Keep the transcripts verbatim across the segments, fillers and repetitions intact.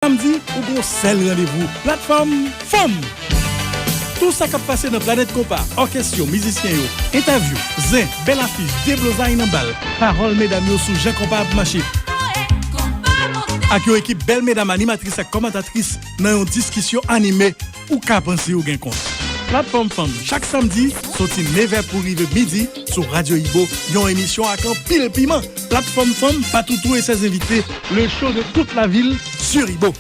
Samdi, ou gen yon sèl randevou, Platfòm Fanm! Tou sa k ap pase nan Planèt Konpa, òkès yo, mizisyen yo, entèvyou, zen, bèl afich, deblozay nan bal, pawòl medam yo sou jan konpa ap mache. Ak yon ekip bèl medam animatris ak kòmantatris nan yon diskisyon anime, ou ka panse ou gen kont. Platfòm Fanm, chak samdi, soti nevè pou rive midi, sou Radyo Ibo, yon emisyon ak anpil piman. Platfòm Fanm, Patoutou et ses invités, le show de toute la ville sur Ibo.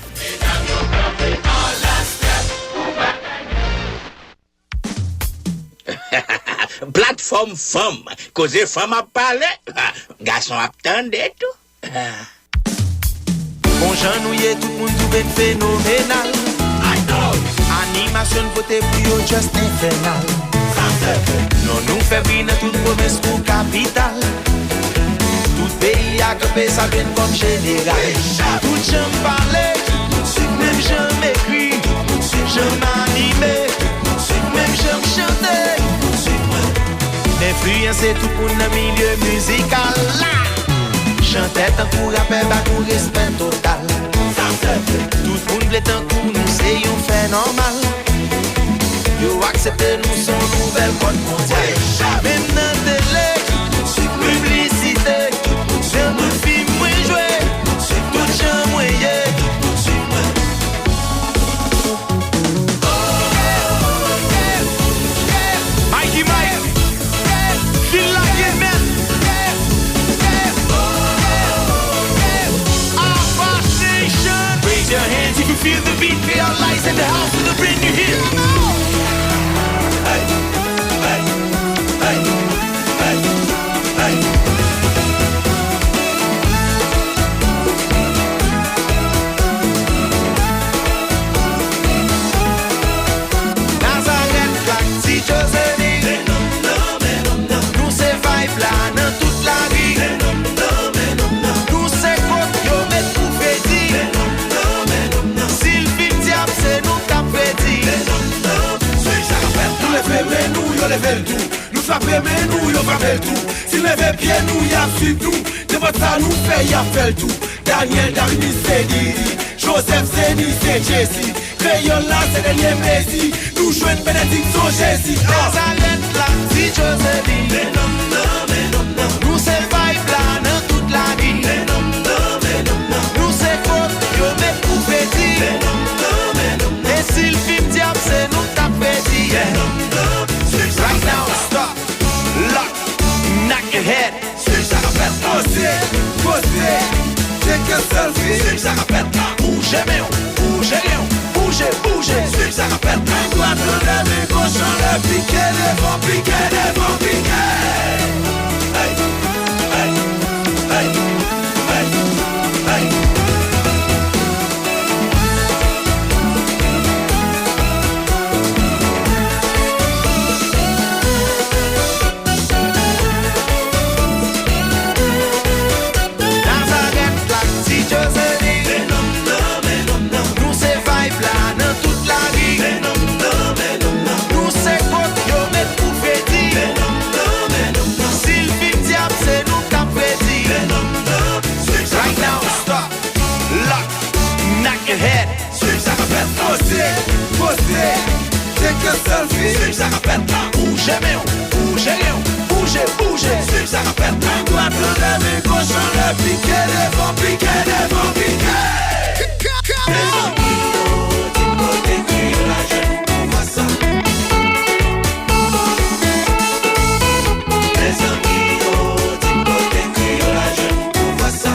Platfòm Fanm, koze fanm ap pale, gason ap tande tou. Bon jan nou ye, tout moun twouve n fenomenal. Animasyon n pote pou yo just enfènal. Non nou fè bri nan tout pwovens kou kapital. Tout peyi a kanpe salye n kòm jeneral. Tout jan m pale, menm jan m ekri, jan m anime, menm jan m chante. M enfliyanse tout moun nan milye mizikal la. Chantè tankou rapè ba nou respè total. Tout moun vle tankou nou, se yon fè nòmal. Yo aksepte nou, se yon nouvèl kòd mondyal. Menm nan tele, piblisite, nan tout fim mwen jwe, tout jan mwen ye. Mikey Mike, vin lage men. Avash Nation. Raise your hands if you feel the beat. K R Lights in the house with a brand new hit. Hey, hey, hey, hey, hey. Nazarèt la, ti Josely. Nou se vibe la nan tout lari. Nou se kot yo met pou fredi. Si l fin dyab, se nou k ap fredi. Nou leve men nou, yo leve l tou. Nou frape men nou, yo frape l tou. Si n leve pye nou, y ap swiv nou. Nenpòt sa nou fè, y ap fè l tou. Daniel, David, Miseli, Joseph, Zeni, se Jezi. Kreyòl la, se dènye Mezi. Nou jwenn benediksyon Jezi. Ah! Nazarèt la, ti Josely. Nou se vibe la nan tout lari. Nou se kot yo met pou fredi. E si l fin dyab, se nou k ap fredi. Right now, stop, lock, knock your head. Swiv sa k ap fèt. Poze, poze, take a selfie. Swiv sa k ap fèt la. Bouje men w, bouje ren w, bouje, bouje. Swiv sa k ap fèt la. Men dwat anlè, men goch anlè, pike devan, pike devan, pike. Hey, hey, hey, hey, hey. Nazarèt la, ti Josely. Nou se vibe la nan tout lari. Nou se kot yo met pou fredi. Si l fin dyab, se nou k ap fredi. Right now, stop, lock, knock your head. Swiv sa k ap fèt. Poze, poze, take a selfie. Swiv sa k ap fèt la. Bouje men w, bouje ren w, bouje, bouje. Swiv sa k ap fèt la. Men dwat anlè, men goch anlè, pike devan, pike devan, pike. Mezanmi yo, di m kote Kreyòl la jwenn pouvwa sa. Mezanmi yo, di m kote Kreyòl la jwenn pouvwa sa.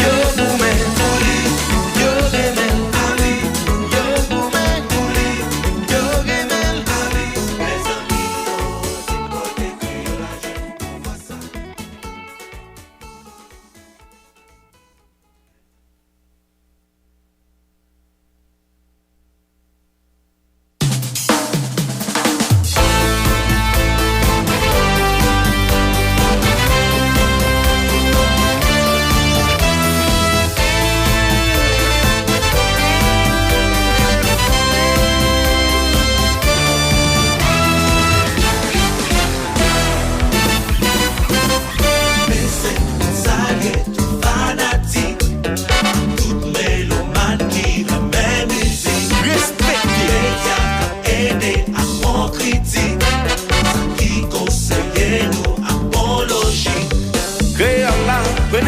Yo goumen pou li, yo renmen l a li, yo goumen pou li, yo renmen l a li. Mezanmi yo, di m kote Kreyòl la jwenn pouvwa sa.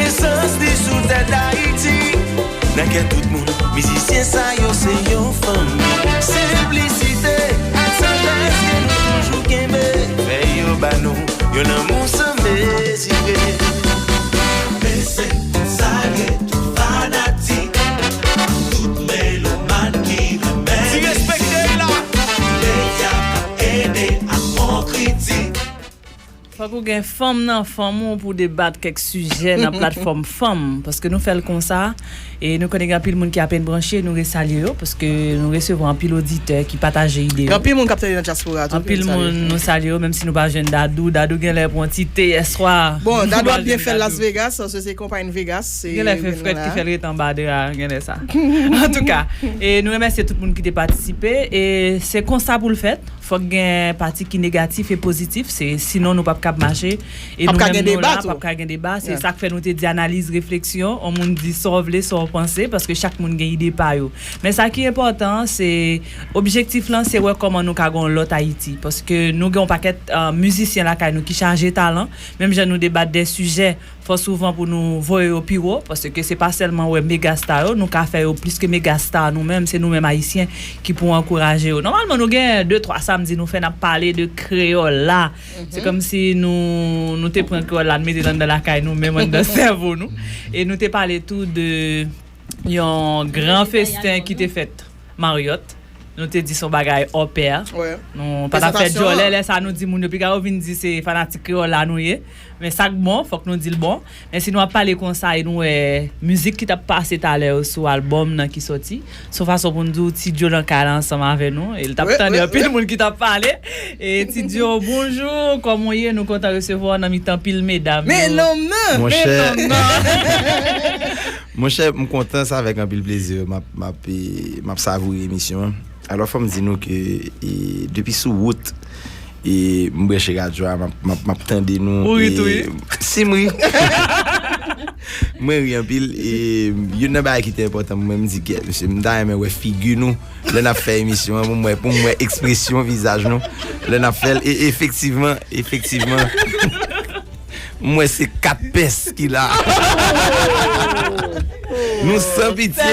Esans li sou tèt Ayiti. Nan kè tout moun, mizisyen sa yo se yon fanmi. Senplisite ak santans ke nou toujou kenbe. Fè yo ba nou yon lanmou san mezire. Men se pou m salye tout fanatik, tout melomàn ki renmen mizik, medya k ap ede ak bon kritik. Fòk ou gen fanm nan fanm ou pou debat kèk sijè nan platfòm fanm, paske nou fè l konsa, e nou konnen gen anpil moun ki apenn branche, nou resalye yo, paske nou resevwa anpil oditè ki pataje ide yo. Gen anpil moun k ap tande nan dyaspora tou, anpil moun, nou salye yo, menm si nou pa jwenn Dadou. Dadou genlè pou yon ti te yèswa. Bon, Dadou ap byen fè l Las Vegas, se, se konpayi Vegas. Genlè fè frèt ki fè l ret anba dra, genlè sa. Antouka, e nou remèsye tout moun ki te patisipe, e se konsa pou l fèt. Fòk gen pati ki negatif e pozitif, se, sinon nou p ap kab mache. E nou menm nou la, p ap ka gen deba. Se sa k fè nou te di analiz, refleksyon, yon moun di sa w vle, sa w panse, paske chak moun gen ide pa yo. Men sa ki enpòtan an, se objektif lan, se wè kòman nou ka gen yon lòt Ayiti. Paske nou gen yon pakèt, euh, mizisyen lakay nou ki chaje talan, menm jan nou debat de sijè fò souvan pou nou voye yo pi wo, paske se pa sèlman wè megasta yo, nou ka fè yo plis ke megasta nou menm, se nou menm Ayisyen ki pou ankouraje yo. Nòmalman, nou gen de, twa samdi nou fè, n ap pale de kreyòl la. Se kòmsi nou, nou te pran kreyòl la, n mete l anndan lakay nou menm, anndan sèvo nou. E nou te pale tou de yon gran festen ki te fèt Marriott. Nou te di se yon bagay hors pair. Nou pa t ap fè djòlè, lè sa nou di moun yo, piga yo vin di se fanatik kreyòl la nou ye. Men sa k bon, fòk nou di l bon. Men si nou ap pale konsa e nou wè mizik ki t ap pase talè yo sou albòm nan ki sòti, se yon fason pou n di w Ti Djo nan kay la ansanm avè nou. E l t ap tande anpil moun ki t ap pale. E Ti Djo, bonjou, kòman w ye? Nou kontan resevwa w nan mitan pil medam yo. Men nonm nan! Monchè. Monchè, m kontan, se avèk anpil plezi m ap, m ap, e, m ap savoure emisyon an. Alò, fò m di nou ke, e, depi sou wout, e, m branche radyo a, m ap, m ap, m ap tande nou. Ou ri tou, wi. Si m ri. Mwen ri anpil. E youn nan bagay ki te enpòtan pou mwen, m di, "Gèt, mesye, m ta renmen wè figi nou lè n ap fè emisyon an, pou m wè, pou m wè ekspresyon vizaj nou lè n ap fè l." E efektivman, efektivman, m wè se kat pès ki la. Nou san pitye.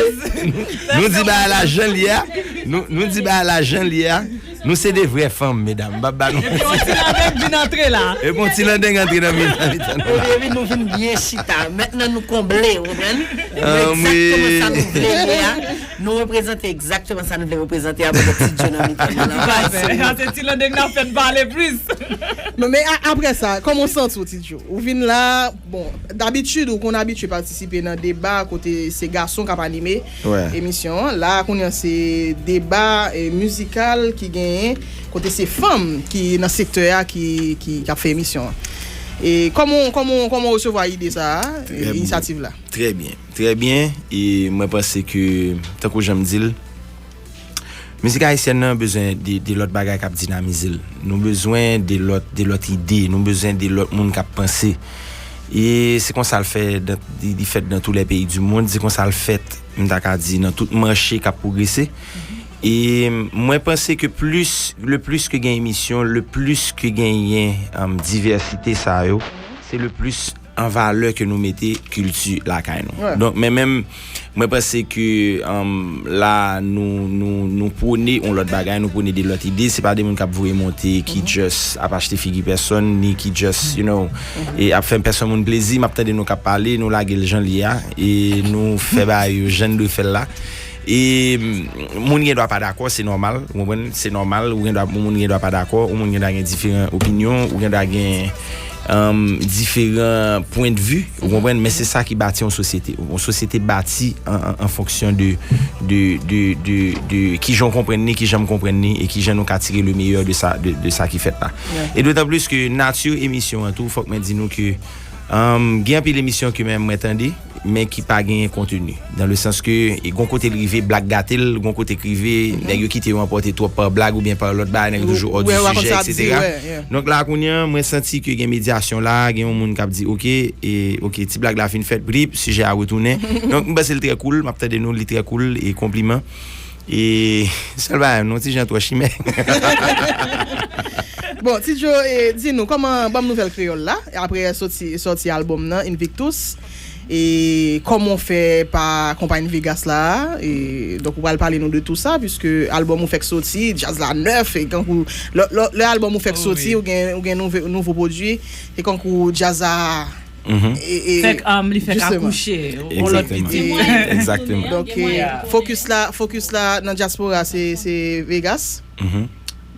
Nou di bagay la jan l ye a. Nou, nou di bagay la jan l ye a. Nou se de vrè fanm, medam. M p ap ba nou manti. Epi yon ti landeng vin antre la. Epi yon ti landeng antre nan mitan, mitan nou la. Epi nou vin byen chita. Mentnan nou konble, ou konprann? Nou egzakteman sa nou vle ye a. Nou reprezante egzakteman sa nou vle reprezante a, pandan Ti Djo nan mitan nou la. Pase, se ti landeng n ap fè n pale plis. Men, men a-, apre sa, kòman w santi w, Ti Djo? Ou vin la, bon, dabitid, ou konn abitye patisipe nan deba kote se gason k ap anime emisyon an. La, kounye a, se deba, e, mizikal ki genyen, kote se fanm ki nan sektè a ki, ki, k ap fè emisyon an. E kòman, kòman, kòman w resevwa ide sa a, e, inisyativ la? Trè byen, trè byen. E mwen panse ke, tankou jan m di l, mizik ayisyèn nan bezwen de, de lòt bagay k ap dinamize l. Nou bezwen de lòt, de lòt ide, nou bezwen de lòt moun k ap panse. E se konsa l fè, dan, li, li fèt dans tous les pays du monde, se konsa l fèt, m ta ka di, nan tout mache k ap pwogrese. E mwen panse ke plis, le plis ke gen emisyon, le plis ke genyen, um, divèsite sa yo, se le plis an valè ke nou mete kilti lakay nou. Donk, men menm, mwen panse ke, um, la, nou, nou, nou pwone yon lòt bagay, nou pwone de lòt ide. Se pa de moun k ap voye monte, ki just ap achte figi pèsonn, ni ki just, you know, e ap fè pèsonn moun plezi. M ap tande nou k ap pale, nou lage l jan l ye a, e nou fè bagay yo jan n dwe fè l la. E, mm, moun gen dwa pa dakò, se nòmal, ou konprann? Se nòmal, ou gen dwa, moun gen dwa pa dakò, ou moun gen dwa gen diferan opinyon, ou gen dwa gen, um, diferan pwendvi, ou konprann? Men se sa ki bati yon sosyete. Yon sosyete bati an, an, an fonksyon de, de, de, de, de kijan w konprann li, kijan m konprann li, e kijan nou ka tire le meyè de sa, de, de sa ki fèt la. E dotan plis ke nati emisyon an tou, fòk mwen di nou ke, um, gen anpil emisyon ke menm mwen tande, men ki pa genyen konteni. Dan le sans ke, e, gon kote l rive, blag gate l, gon kote k rive, nèg yo kite yo anpòte twòp pa blag oubyen pa lòt bagay, nèg yo toujou hors du sujet, et cetera. Donk la, kounye a, mwen santi ke gen medyasyon la, gen yon moun k ap di, "Oke, e, oke, ti blag la fin fèt, brip, sijè a retounen." Donk, m panse l trè cool, m ap tande nou, li trè cool, e konpliman. E sèl bagay, nou ti jan twò chimè. Bon, Ti Djo, e, di nou, kòman, ban m nouvèl kreyòl la, apre sòti, sòti albòm nan, Invictus, E kòman w fè pa konpay Vegas la? E, donk, ou pral pale nou de tou sa, piske albòm ou fèk soti, djaz la nèf, e kankou, lè, lè, lè albòm ou fèk soti, ou gen, ou gen nouvo, nouvo pwodui, e kankou djaz la, e, e, fèk, um, li fèk akouche, on lòt pitit. Egzakteman. Donk, e, focus la, focus la nan dyaspora, se, se Vegas.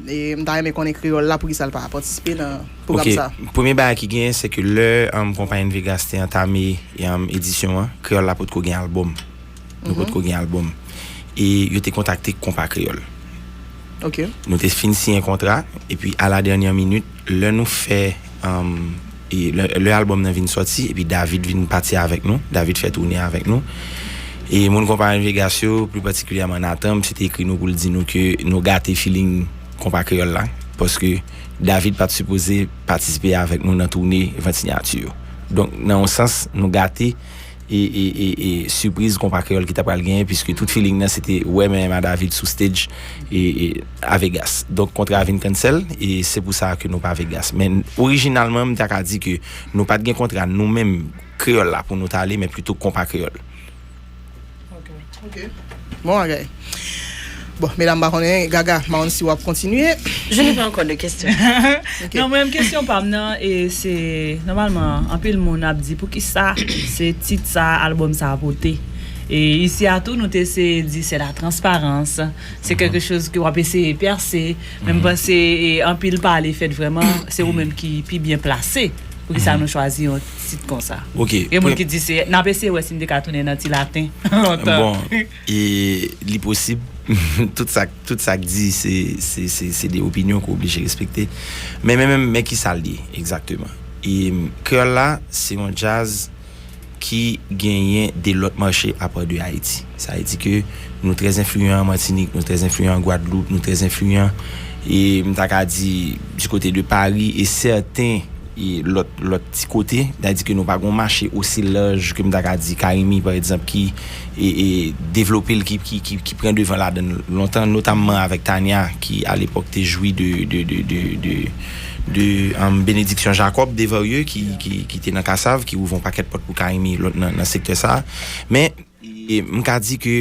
E m ta renmen konnen kreyòl la, poukisa l pa patisipe nan pwogram sa? Premye bagay ki genyen, se ke lè, um, konpayi Vegas te antame, um, edisyon an, kreyòl la potko gen albòm. Nou potko gen albòm. E yo te kontakte Konpa Kreyòl. Nou te fin siyen kontra, epi a la dènyè minit, lè nou fè, um, e lè, lè albòm nan vin sòti, epi David vin pati avèk nou, David fè toune avèk nou. E moun konpayi Vegas yo, pli patikilyèman Nathan, misye te ekri nou pou l di nou ke nou gate feeling Konpa Kreyòl la, paske David pa t sipoze patisipe avèk nou nan toune Vant Sinyati yo. Donk, nan yon sans, nou gate e, e, e, e sipriz Konpa Kreyòl ki ta pral genyen, piske tout feeling nan se te wè M M A David sou stage e, e, a Vegas. Donk, kontra a vin cancel, e se pou sa ke nou pa Vegas. Men, orijinalman, m ta ka di ke nou pa t gen kontra nou menm, kreyòl la, pou nou t ale, men pito Konpa Kreyòl. Ok. Bon bagay. Bon, medam, m pa konnen, Gaga, m pa konn si w ap kontinye. Je n'ai pas encore de questions. Non, mwen menm kesyon pa m nan, e se, nòmalman, anpil moun ap di, poukisa se tit sa, albòm sa a pote? E isi a tou, nou te eseye di, c'est la transparence, c'est quelque chose ke w ap eseye pèse, men m panse, e anpil pale fèt vrèman, se ou menm ki pi byen plase. Poukisa nou chwazi yon tit konsa? Ok. Gen moun ki di se, n ap eseye wè si n te ka tounen nan ti laten lontan. Bon, e li posib. Tout sa, tout sa k di, se, se, se, se de opinyon ke w oblije respekte. Men, men, men, men kisa l ye, egzakteman? E, kreyòl la, se yon djaz ki genyen de lòt mache apa de Ayiti. Sa vle di ke nou trè enfliyan an Matinik, nou trè enfliyan an Gwadloup, nou trè enfliyan, e m ta ka di, di kote de Pari, e sèten e lòt, lòt ti kote, sa vle di ke nou pa gon mache osi laj ke m ta ka di Kayimi, pa egzanp, ki e, e devlope l, ki, ki, ki, ki pran devan ladan l lontan, notamman avèk Tania, ki alepòk te jwi de, de, de, de, de, de, um, benediksyon Jacob Desvarieux, ki, ki, ki te nan Kasav, ki ouvri yon pakèt pòt pou Kayimi lòt nan, nan sektè sa a. Men, e, m ka di ke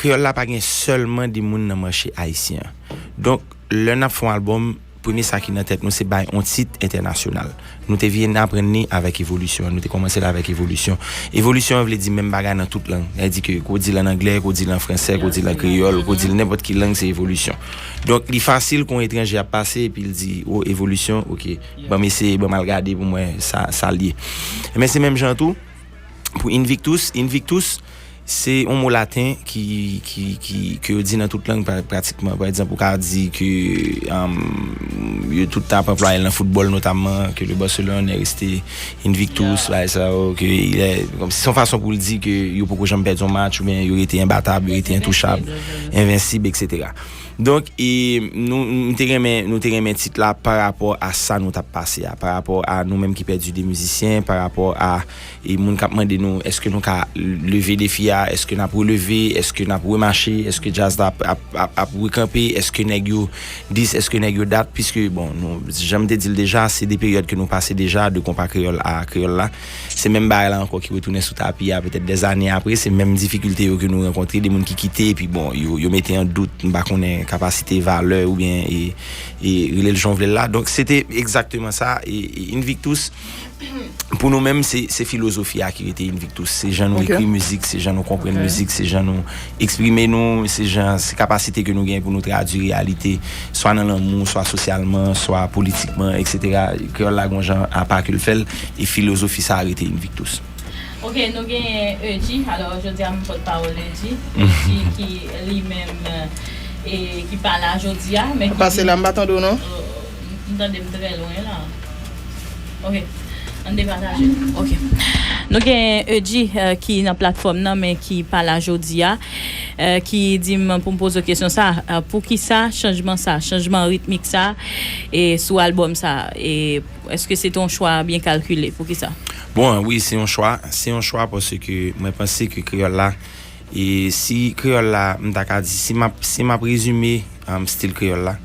kreyòl la pa gen sèlman de moun nan mache ayisyen an. Donk, lè n ap fè yon albòm, premye sa ki nan tèt nou, se bay yon tit entènasyonal. Nou te vin aprann li avèk evolisyon an. Nou te kòmanse l avèk evolisyon. Evolisyon an vle di menm bagay nan tout lang. Sa vle di ke, ke w di l ann anglè, ke w di l an fransè, ke w di l an kreyòl, ke w di l nenpòt ki lang, se evolisyon. Donk, li fasil ke yon etranje ap pase epi l di, o, evolisyon, ok, ban m eseye, ban m al gade pou m wè sa, sa l ye. Men se menm jan tou, pou Invictus, Invictus, se yon mo laten ki, ki, ki, ke yo di nan tout lang pra-, pratikman. Pa egzanp, ou ka di ke, um, yo tout ap anplwaye l nan foutbòl, notamman, que le Barcelone est resté invictus, bagay sa yo, ke il est, kòmsi se yon fason pou l di ke yo poko janm pèdi yon match, oubyen yo rete enbatab, yo rete entouchab, envensib, etsetera. Donk, e, nou, nou te renmen, nou te renmen tit la pa rapò a sa nou t ap pase a, pa rapò a nou menm ki pèdi de mizisyen, pa rapò a, e, moun k ap mande nou, èske nou ka leve defi a, èske n ap releve, èske n ap remache, èske djaz la ap, ap, ap, ap rekanpe, èske nèg yo dis, èske nèg yo dat, piske, bon, nou, jan m te di l deja, se de peryòd ke nou pase deja, de Konpa Kreyòl a Kreyòl la. Se menm bagay la ankò ki retounen sou tapi a, petèt dèzane apre, se menm difikilte yo ke nou rankontre, de moun ki kite, epi bon, yo, yo mete an dout, m pa konnen kapasite, valè, oubyen, e, e rele l jan w vle l la. Donk, se te egzakteman sa, e, e Invictus, pou nou menm, se, se filozofi a ki rete Invictus. Se jan nou ekri mizik, se jan nou konprann mizik, se jan nou eksprime nou, se jan, se kapasite ke nou gen pou nou tradui reyalite, swa nan lanmou, swa sosyalman, swa politikman, etsetera. Kreyòl la gon jan apa ke l fè l, e filozofi sa a rete Invictus. Ok, nou genyen Eudy. Alò, jodi a m pòt pawòl Eudy. Eudy ki li menm, e, ki pa la jodi a, men ki... Pase la, m pa tande w non. M tande m trè lwen la. Ok. Ann depataje. Ok. Nou gen Eudy, eh, ki nan platfòm nan, men ki pa la jodi a, eh, ki di m pou m poze w kesyon sa, eh, poukisa chanjman sa, chanjman ritmik sa, e sou albòm sa, e èske se te yon chwa byen kalkile? Poukisa? Bon, wi, se yon chwa. Se yon chwa paske mwen panse ke kreyòl la, e si kreyòl la, m ta ka di, si m ap, si m ap rezime, um, stil kreyòl la,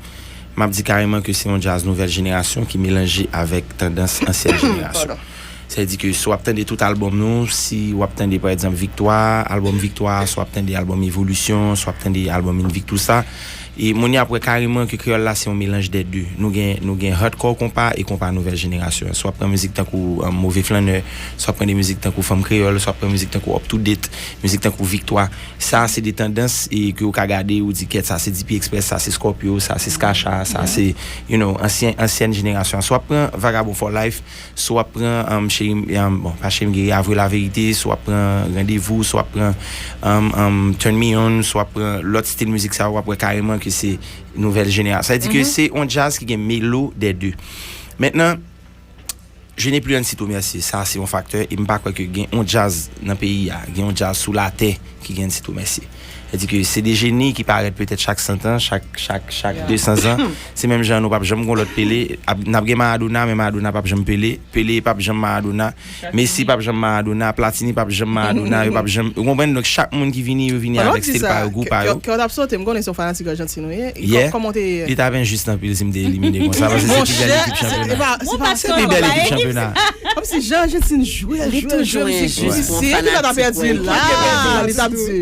m ap di kareman ke se yon djaz nouvèl jenerasyon ki melanje avèk tandans ansyen jenerasyon. Sa vle di ke si w ap tande tout albòm nou, si w ap tande, pa egzanp, Viktwa, albòm Viktwa, si w ap tande albòm Evolisyon, si w ap tande albòm Invictus la, e moun yo ap wè kareman ke kreyòl la se yon melanj dè de. Nou gen, nou gen hardcore konpa e konpa nouvèl jenerasyon. Si w ap pran mizik tankou, um, Move Flannè, si w ap pran de mizik tankou Fanm Kreyòl, si w ap pran mizik tankou Up to Date, mizik tankou Viktwa, sa se de tandans e ke w ka gade, ou di, "Kèt, sa se D P Express, sa se Scorpio, sa se Skacha, sa se, you know, ansyen, ansyèn jenerasyon." Si w ap pran Vagabond for Life, si w ap pran, um, Cheri, um, bon, pa Cheri M Geri, Avwe Laverite, si w ap pran Randevou, si w ap pran, um, um, Turn Me On, si w ap pran lòt stil mizik sa yo, w ap wè kareman ke se nouvèl jenerasyon. Sa vle di ke se yon djaz ki gen melo dè de. Mentnan, je n'ai plus Ann Sito Mercier, sa se yon faktè, e m pa kwè ke gen yon djaz nan peyi a, gen yon djaz sou latè ki gen Ann Sito Mercier. Sa vle di ke se de jeni ki parèt petèt chak san tan, chak, chak, chak de san zan. Se menm jan nou p ap janm gon lòt Pele. Ap, n ap gen Maradona, men Maradona p ap janm Pele. Pele p ap janm Maradona. Messi p ap janm Maradona. Platini p ap janm Maradona. Yo p ap janm, ou konprann? Donk, chak moun ki vini, yo vini avèk stil pa yo, gou pa yo. Kè w t ap sote, m konnen se yon fanatik Ajantin ou ye. Kòman w te ye? Li t ap enjis anpil si m te elimine konsa, paske se pi bèl ekip chanpyona. Se pi bèl ekip chanpyona. Kòmsi jan Ajantin jwe, jwe, jwe, jwe, jwe. Si Ekipa ta pèdi la, li t ap di.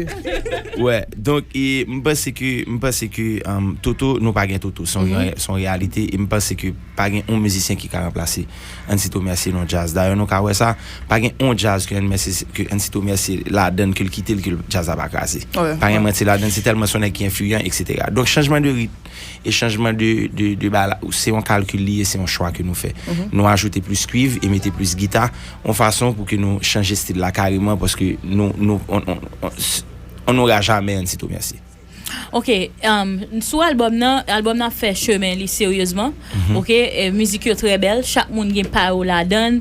Wè, donk, e, m panse ke, m panse ke, um, Toto, nou pa gen Toto. Se yon, se yon reyalite. E m panse ke pa gen yon mizisyen ki ka ranplase Ann Sito Mercier nan djaz. Dayè, nou ka wè sa, pa gen yon djaz ke Ann Mercier, ke Ann Sito Mercier ladann, ke l kite l, ke djaz la pa kraze. Pa gen manti ladann, se tèlman se yon nèg ki enfliyan, etsetera. Donk, chanjman de ritm e chanjman de, de, de bagay la, se yon kalkil li ye, se yon chwa ke nou fè. Nou ajoute plis kwiv e mete plis gita, yon fason pou ke nou chanje stil la kareman, paske nou, nou, on, on, on, on n'aura jamais Ann Sito Mercier. Ok, um, sou albòm nan, albòm nan ap fè chemen li seryezman. Ok, e, mizik yo trè bèl, chak moun gen pa yo ladann.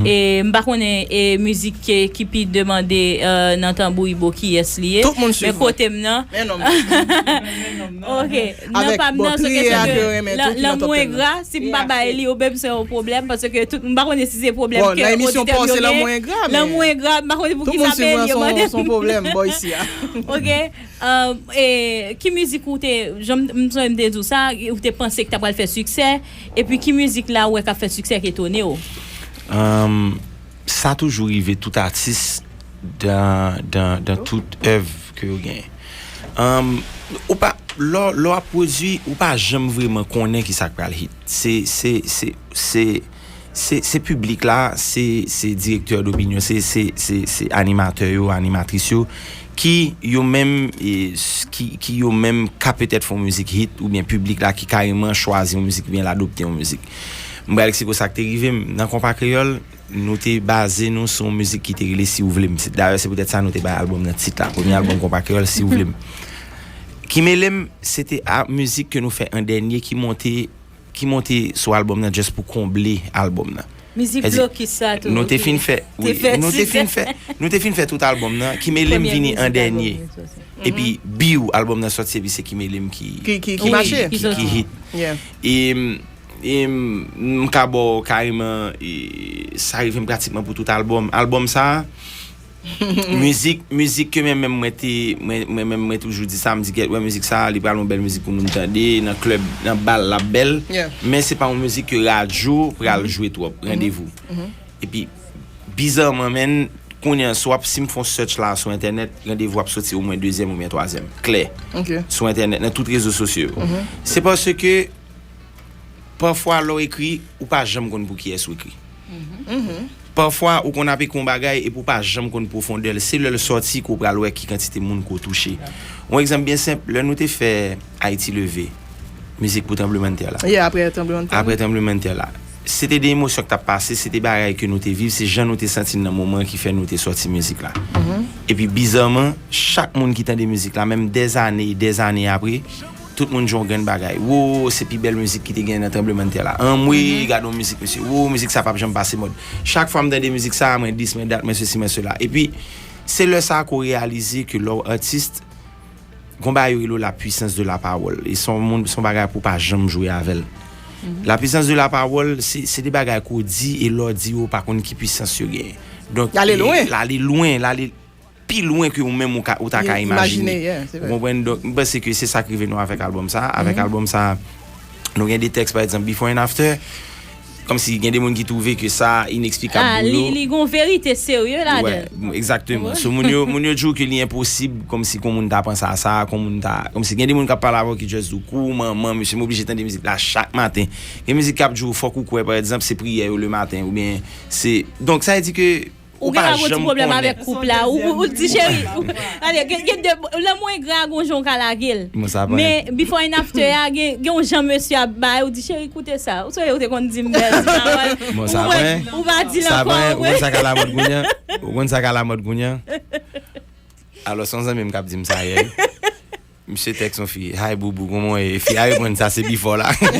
E m pa konnen, e, mizik ki, ki pi demande, e, nan Tanbou Ibo kiyès li ye. Tout moun swiv mwen. Men kote m nan. Men nonm nan. Ok, nan pa m nan, se kesyon de lanmou engra, si m pa bay li, ou menm se yon pwoblèm, paske tout, m pa konnen si se pwoblèm ke oditè yo gen. Lanmou engra, m pa konnen poukisa men li yo mande m. Ok. Um, e, ki mizik ou te, jan m, m sonje m te di w sa, ou te panse ki ta pral fè siksè, epi ki mizik la ou wè k ap fè siksè k etone w? Um, sa toujou rive tout atis dan, dan, dan tout èv ke yo genyen. Um, ou pa, lè, lè w ap pwodui, ou pa janm vrèman konnen ki sa k pral hit. Se, se, se, se, se, se piblik la, se, se direktè dopinyon, se, se, se, se animatè yo, animatris yo, ki yo menm, e, s-, ki, ki yo menm ka petèt fè yon mizik hit, oubyen piblik la ki kareman chwazi yon mizik, oubyen l adopte yon mizik. M pral eksplike w sa k te rive m. Nan Konpa Kreyòl, nou te baze nou sou yon mizik ki te rele Si Ou Vle M. Se, dayè, se poutèt sa nou te bay albòm nan tit la. Premye albòm Konpa Kreyòl, Si Ou Vle M. Ki Mele M, se te a, mizik ke nou fè an dènye ki monte ki monte sou albòm nan just pou konble albòm nan. Mizik blokis sa tou. Nou te fin fè, wi, nou te fin fè, nou te fin fè tout albòm nan, Ki Mele M vini an dènye. Epi, biw, albòm nan sòti, epi se Ki Mele M ki, ki, ki, ki mache, ki, ki hit. E, e m, m ka ba w kareman, e, sa rive m pratikman pou tout albòm. Albòm sa a, mizik, mizik ke mwen menm mwen te, mwen, mwen menm mwen toujou di sa, m di, "Gèt, wè mizik sa, li pral yon bèl mizik pou moun tande, nan klèb, nan bal, l ap bèl." Men se pa yon mizik ke radyo pral jwe twòp, Randevou. Epi, bizarman, menn, kounye a, si w ap, si m fè yon search la sou entènèt, Randevou ap soti omwen dezyèm oubyen twazyèm, klè, sou entènèt, nan tout rezo sosyo yo. Se paske, pafwa, lè w ekri, ou pa janm konn pou kiyès ou ekri. Pafwa, ou konn ap ekri yon bagay epi w pa janm konn pwofondè l. Se lè l sòti ke w pral wè ki kantite moun ke w touche. Yon egzanp byen senp, lè nou te fè Ayiti Leve, mizik pou tranblemanntè la. Yeah, apre tranblemanntè. Apre tranblemanntè la. Se te de emosyon k t ap pase, se te bagay ke nou te viv, se jan nou te santi n nan moman an ki fè nou te sòti mizik la. Epi bizarman, chak moun ki tande mizik la, menm dèzane e dèzane apre, tout moun di yon grenn bagay. Wo, se pi bèl mizik ki te gen nan tranblemanntè la. Anmwe, gade yon mizik, mesye. Wo, mizik sa p ap janm pase mòd. Chak fwa m tande mizik sa, mwen dis, mwen dat, mwen sesi, mwen sela. Epi, se lè sa a ke w reyalize ke lè w atis, gon bagay yo rele w la puissance de la parole. E se yon moun, se yon bagay pou w pa janm jwe avè l. La puissance de la parole, se, se de bagay ke w di, e lè w di yo, w pa konn ki pwisans yo genyen. Donk, l ale lwen, l ale pi lwen ke ou menm ou ka, ou ta ka imajine. Ou konprann? Donk, m panse ke se sa k rive nou avèk albòm sa. Avèk albòm sa, nou gen de tèks, pa egzanp, Before and After. kòmsi gen de moun ki twouve ke sa ineksplikab pou yo. Li gen yon verite serye ladan l. Egzakteman. So, moun yo, moun yo di w ke li enposib, kòmsi kon moun ta panse a sa, kon moun ta, kòmsi gen de moun k ap pale avè w ki just di w kou, manman, mesye, m oblije tande mizik la chak maten. Gen mizik k ap di w fòk ou kwè, pa egzanp, se priyè yo lematen, oubyen se, donk, sa vle di ke ou pa janm konnen. Ou gen yon ti pwoblèm avèk koup la. Ou, ou, ou di, cheri, ou, gade, gen, gen de, lanmou engra a gon jan w ka lage l. Men before and after a, gen, gen yon jan mesye ap bay, ou di, cheri, koute sa. Ou sonje ou te konn di m bèl ti pawòl. Ou pa di l ankò. Ou konn sa k alamòd kounye a? Ou konn sa k alamòd kounye a? Alò, se yon zanmi m k ap di m sa yè. Misye tèks yon fi, "Hi boubou, kòman w ye?" Fi a reponn, "Sa se before la." Sa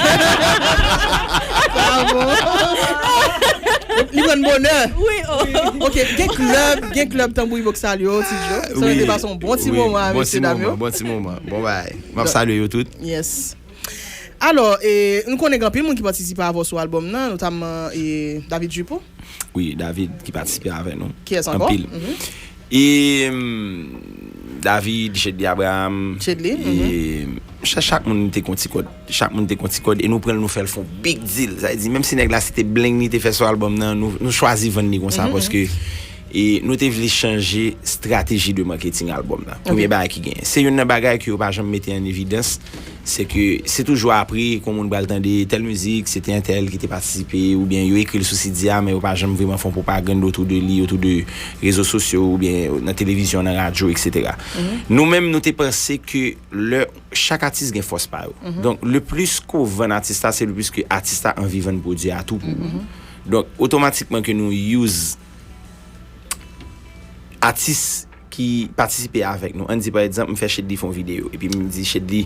bon. Li pran bonè. Wi, oh. Ok, gen klèb, gen klèb Tanbou Ibok salye w, Ti Djo. Sa te pase yon bon ti moman avèk mesye dam yo. Bon ti moman, bon ti moman. Bon bagay. M ap salye yo tout. Yes. Alò, e, nou konnen gen anpil moun ki patisipe avè w sou albòm nan, notamman, e, David Jupon. Wi, David ki patisipe avè nou. Kiyès ankò? Anpil. E, mm, David, Chedly Abraham, e, cha-, chak moun te gon ti kòd. Chak moun te gon ti kòd e nou pran l, nou fè l fè yon big deal. Sa vle di, menm si nèg la se te bling li te fè sou albòm nan, nou, nou chwazi vann li konsa, paske, e, nou te vle chanje strateji de marketing albòm nan. Premye bagay ki genyen. Se youn nan bagay ke yo pa janm mete an evidans, se ke se toujou apre kon moun pral tande tèl mizik, se te entèl ki te patisipe, oubyen yo ekri l sou C D a, men yo pa janm vrèman fè yon pwopagann otou de li, otou de rezo sosyo, oubyen nan televizyon, nan radyo, etsetera. Nou menm, nou te panse ke lè chak atis gen fòs pa yo. Donk, le plis ke w vann atis la, se le plis ke atis la anvi vann pwodui a tou pou ou. Donk, otomatikman ke nou use atis ki patisipe avèk nou. Ann di, pa egzanp, m fè Chedly fè yon videyo. Epi m di Chedly,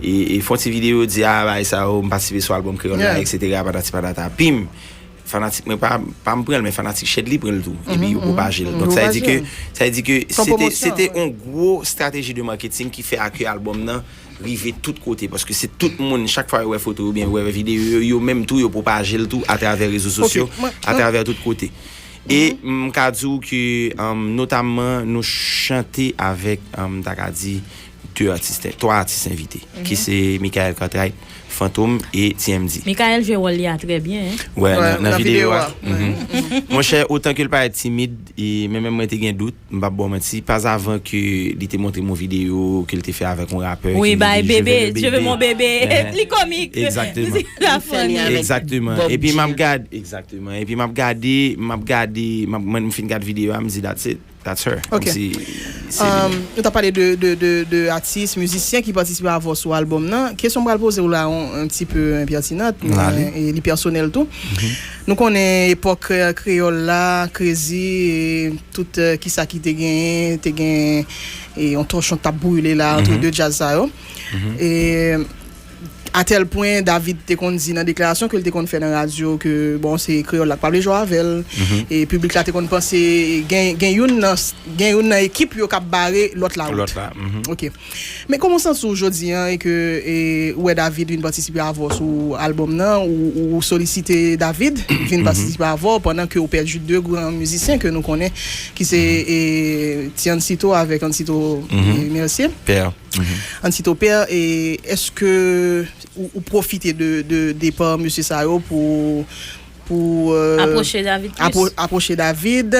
e, e, fè yon ti videyo, di, "A, bagay sa yo, m patisipe sou albòm kreyòl la, etsetera, patati patata." Pim! Fanatik mwen pa, pa m pran l, men fanatik Chedly pran l tou. Epi yo pwopaje l. Donk, sa vle di ke, sa vle di ke se te, se te yon gwo strateji de marketing ki fè a ke albòm nan rive tout kote. Paske se tout moun, chak fwa yo wè foto yo oubyen yo wè videyo yo, yo menm tou, yo pwopaje l tou atravè rezo sosyo, atravè tout kote. E m ka di w ke, um, notamman, nou chante avèk, um, m ta ka di, de atis, twa atis envite, ki se Michael Cartwright, Fantom e T M D. Michael jwe wòl li a trè byen, hein? Wè, nan, nan videyo a. Monchè, otan ke l parèt timid, e, men menm mwen te gen dout, m p ap ba w manti, pas avan ke li te montre m yon videyo ke l te fè avèk yon rapè ki di, "Je veux le bébé." Li komik. Egzakteman. Egzakteman. Epi m ap gad, egzakteman. Epi m ap gade, m ap gade, m ap, mwen, m fin gad videyo a, m di, "That's it." That's her. Ok. Kòmsi se li menm. Nou t ap pale de, de, de, de atis, mizisyen ki patisipe avè w sou albòm nan. Kesyon m pral poze w la, yon, yon ti pe enpètinan, men, e, li pèsonèl tou. Nou konnen epòk, e, kreyòl la, Crazy, e, tout, e, kisa ki te genyen, te gen, e, yon tòchon k t ap brile la, antre de djaz sa yo. E, a tèl pwen, David te konn di nan deklarasyon ke l te konn fè nan radyo ke, bon, se kreyòl la k pa vle jwe avè l. E piblik la te konn panse, gen, gen youn nan, gen youn nan ekip yo k ap bare lòt la wout. Lòt la. Ok. Men kòman w santi w jodi a e ke, e, ou wè David vin patisipe avè w sou albòm nan, ou, ou solisite David vin patisipe avè w pandan ke ou pèdi de gran mizisyen ke nou konnen, ki se, e, Ti Ansito avèk Ansito, e, Mercier. Pè. Ansito Pè, e èske ou, ou pwofite de, de depa mesye sa yo pou, pou, e, apwoche David plis? Apwoche David?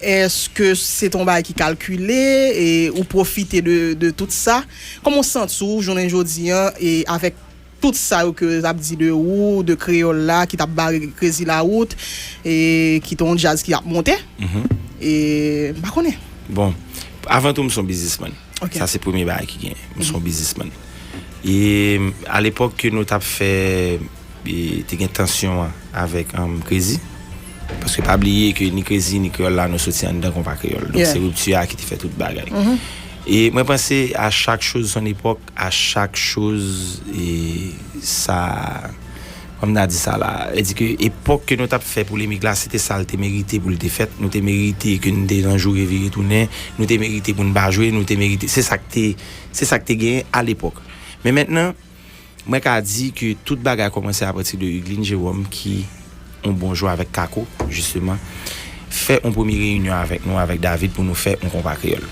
Èske se t on bagay ki kalkile e ou pwofite de, de tout sa? Kòman w santi w jounen jodi a e avèk tout sa yo ke y ap di de ou, de kreyòl la ki t ap bare Crazy lawout e ki t on djaz ki ap monte? E m pa konnen. Bon, avan tou, m se yon biznismann. Ok. Sa se premye bagay ki genyen. M se yon biznismann. E alepòk ke nou t ap fè, e, te gen tansyon an avèk, um, Crazy. Paske pa bliye ke ni Crazy ni kreyòl la, nou soti anndan konpa kreyòl. Donk se ripti a ki te fè tout bagay. E mwen panse à chaque chose son époque, à chaque chose, e sa, kòman m ta di sa la? E di ke epòk ke nou t ap fè polemik la, se te sa l te merite pou l te fèt. Nou te merite ke n te nan jou revire tounen. Nou te merite pou n pa jwe. Nou te merite. Se sa k te, se sa k te genyen alepòk. Men mentnan, mwen ka di ke tout bagay kòmanse apati de Hugueline Jérôme ki, yon bon jou avèk Kako, jisteman, fè yon premye reyinyon avèk nou, avèk David, pou nou fè yon konpa kreyòl.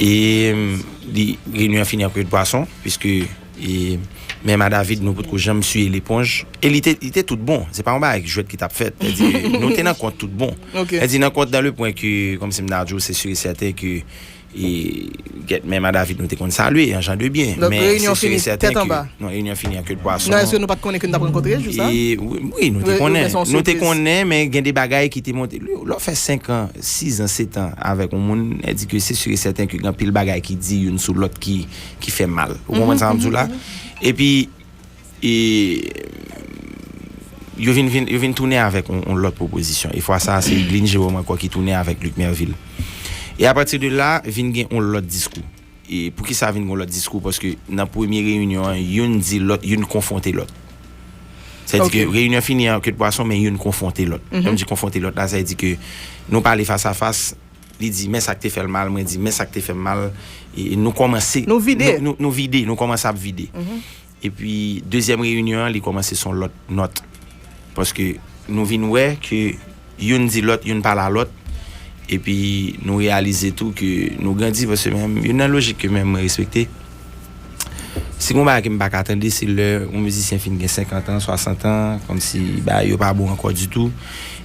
E, mm, li, reyinyon an fini an kou de pwason, piske E menm a David, nou potko janm siye leponj. E li te, li te tout bon. Se pa yon bagay ki jwèt ki t ap fèt. Sèdi, nou te nan kont tout bon. Sèdi, nan kont dans le point que, kòmsi m ta di w, se sûr et certain que, e, gèt, menm a David, nou te konn salye, an jan de byen. Men se sûr et certain que, non, reyinyon fini an ke de pwason. Non, èske nou pa t konnen ke n t ap rankontre jou sa? E, wi, wi, nou te konnen. Nou te konnen, men gen de bagay ki te monte. Lè w fè senk an, sis an, sèt an avèk yon moun, sèdi ke se sûr et certain que gen anpil bagay ki di youn sou lòt ki, ki fè mal. Ou konprann sa m ap di w la? Epi, e, yo vin, vin, yo vin tounen avèk yon, yon lòt pwopozisyon. E fwa sa a, se Eglin Jerome ankò ki tounen avèk Luc Mervil. E apati de la, vin gen yon lòt diskou. E poukisa vin gen yon lòt diskou? Paske nan premye reyinyon an, youn di lòt, youn konfwonte lòt. Sèdi ke reyinyon fini an ke de pwason, men youn konfwonte lòt. Lè m di konfwonte lòt la, sa vle di ke nou pale fas a fas, li di, men sa k te fè l mal, mwen di, men sa k te fè m mal. E nou kòmanse, nou vide, nou, nou, nou vide, nou kòmanse ap vide. Epi, dezyèm reyinyon an, li kòmanse se yon lòt nòt. Paske nou vin wè ke youn di lòt, youn pale a lòt. Epi, nou reyalize tou ke nou grandi, paske menm, youn nan lojik ke menm mwen respekte, si gon bagay ke m pa ka tande, se lè yon mizisyen fin gen senkant an, swasant an, kòmsi bagay yo pa bon ankò ditou.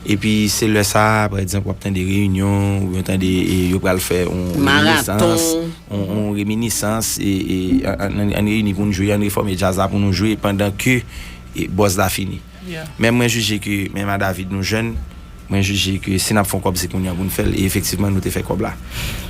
Epi, se lè sa a, pa egzanp, w ap tande reyinyon, oubyen w tande, e, yo pral fè yon reminisans, yon, yon reminisans, e, e, ann, ann, ann reyini pou n jwe, ann refòme djaz la pou nou jwe pandan ke, e, buzz la fini. Men mwen jije ke, menm a David nou jèn, mwen jije ke si n ap fè yon kòb, se kounye a pou n fè l, e efektivman, nou te fè kòb la.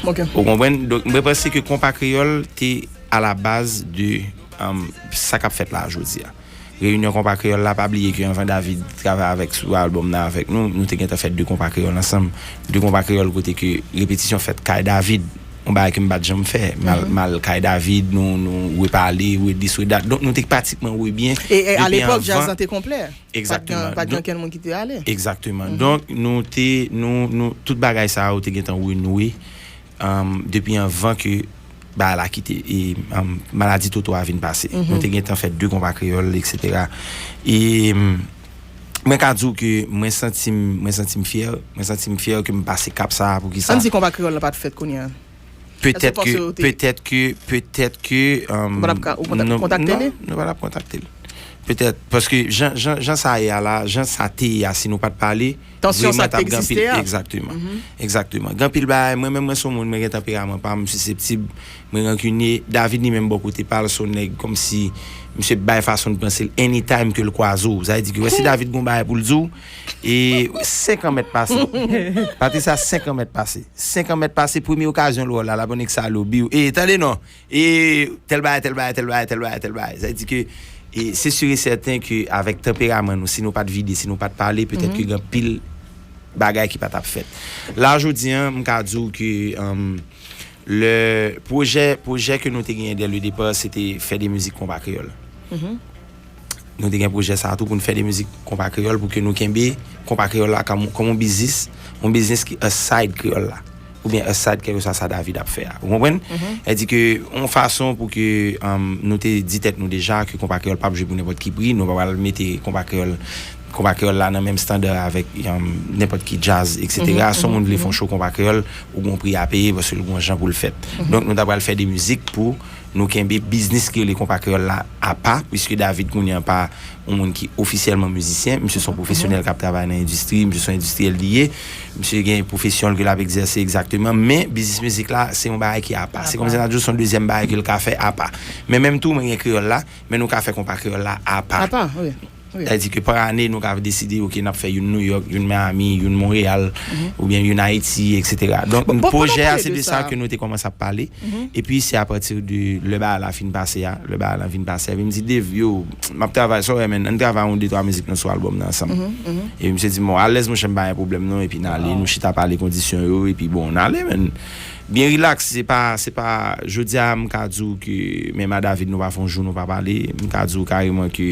Ou konprann? Donk, mwen panse ke Konpa Kreyòl te a la baz de, um, sa k ap fèt la jodi a. Reyinyon Konpa Kreyòl la, pa bliye ke anvan David travay avèk sou albòm nan avèk nou, nou te gentan fè de konpa kreyòl ansanm. De konpa kreyòl kote ke repetisyon fèt kay David, yon bagay ke m pa t janm fè. M al, m al kay David, nou, nou repale, re dis, re dat. Donk, nou te pratikman rebyen depi anvan. E, e alepòk, djaz lan te konplè. Egzakteman. Pa t gen, pa t gen okenn moun ki te ale. Egzakteman. Donk, nou te, nou, nou, tout bagay sa yo te gentan renouwe. um, depi anvan ke bagay la kite, e, um, maladi Toto a vin pase. Nou te gentan fè de konpa kreyòl, etsetera. E, um, mwen ka di w ke mwen santi m, mwen santi m fyè, mwen santi m fyè ke m pase kap sa a. Poukisa? Ann di konpa kreyòl la pa t fèt kounye a. Petèt ke, petèt ke, petèt ke, um, nou pa t ap kontakte li? Non, nou pa t ap kontakte l. Petèt, paske jan, jan, jan sa ye a la, jan sa te ye a, si nou pa t pale, tansyon sa ki te egziste a. Egzakteman. Egzakteman. Gen anpil bagay, mwen menm, mwen se yon moun, mwen gen tanperaman pa m, m siseptib, mwen rankine. David li menm bò kote pa l, se yon nèg kòmsi misye bay fason l panse l, anytime ke l kwaze w. Sa vle di ke wè si David gon bagay pou l di w, e senk an mèt pase. Patricia, senk an mèt pase. Senk an mèt pase, premye okazyon l wè w la, l ap yon nèg sa l obi w. E, tande non, e tèl bagay, tèl bagay, tèl bagay, tèl bagay, tèl bagay. Sa vle di ke, e se sûr et certain ke avèk tanperaman nou, si nou pa t vide, si nou pa t pale, petèt ke gen anpil bagay ki pa t ap fèt. La, jodi a, m ka di w ke, um, le pwojè, pwojè ke nou te genyen dès le départ, se te fè de mizik konpa kreyòl. Nou te gen pwojè sa a tou pou n fè de mizik konpa kreyòl, pou ke nou kenbe konpa kreyòl la kòm, kòm yon biznis, yon biznis ki aside kreyòl la, oubyen aside kèlkeswa sa David ap fè a. Ou konprann? Sa vle di ke yon fason pou ke, um, nou te di tèt nou deja ke konpa kreyòl p ap jwe pou nenpòt ki pri, nou pa pral mete konpa kreyòl, konpa kreyòl la nan menm estanda avèk, um, nenpòt ki djaz, etsetera. Si yon moun vle fè yon show konpa kreyòl, ou gon pri a peye, paske l gon jan pou l fèt. Donk, nou ta pral fè de mizik pou nou kenbe biznis ki rele konpa kreyòl la apa, piske David kounye a pa yon moun ki ofisyèlman mizisyen, misye se yon pwofesyonèl k ap travay nan endistri, misye se yon endistriyèl li ye, misye gen pwofesyon l ke l ap egzèse egzakteman, men biznis mizik la, se yon bagay ki apa. Se kòmsi n a di w se yon dezyèm bagay ke l ka fè apa. Men menm tou, mwen gen kreyòl la, men nou ka fè konpa kreyòl la apa. Apa, wi. Sa vle di ke pa ane, nou ka deside, oke, n ap fè youn Nouyòk, youn Miami, youn Monreyal, oubyen youn Ayiti, etsetera. Donk, pwojè a, se de sa ke nou te kòmanse ap pale. Epi, se apati de lè bagay la fin pase a, lè bagay la vin pase a, epi m di, Dave, yo, m ap travay, sa w wè, menn, ann travay yon de twa mizik nou sou albòm nan ansanm. E misye di, bon, alèz, monchè, m pa gen pwoblèm, non, epi n ale, nou chita pale kondisyon yo, epi bon, n ale, menn. Byen rilaks, se pa, se pa, jodi a, m ka di w ke, menm a David, nou pa fè yon jou, nou pa pale, m ka di w kareman ke,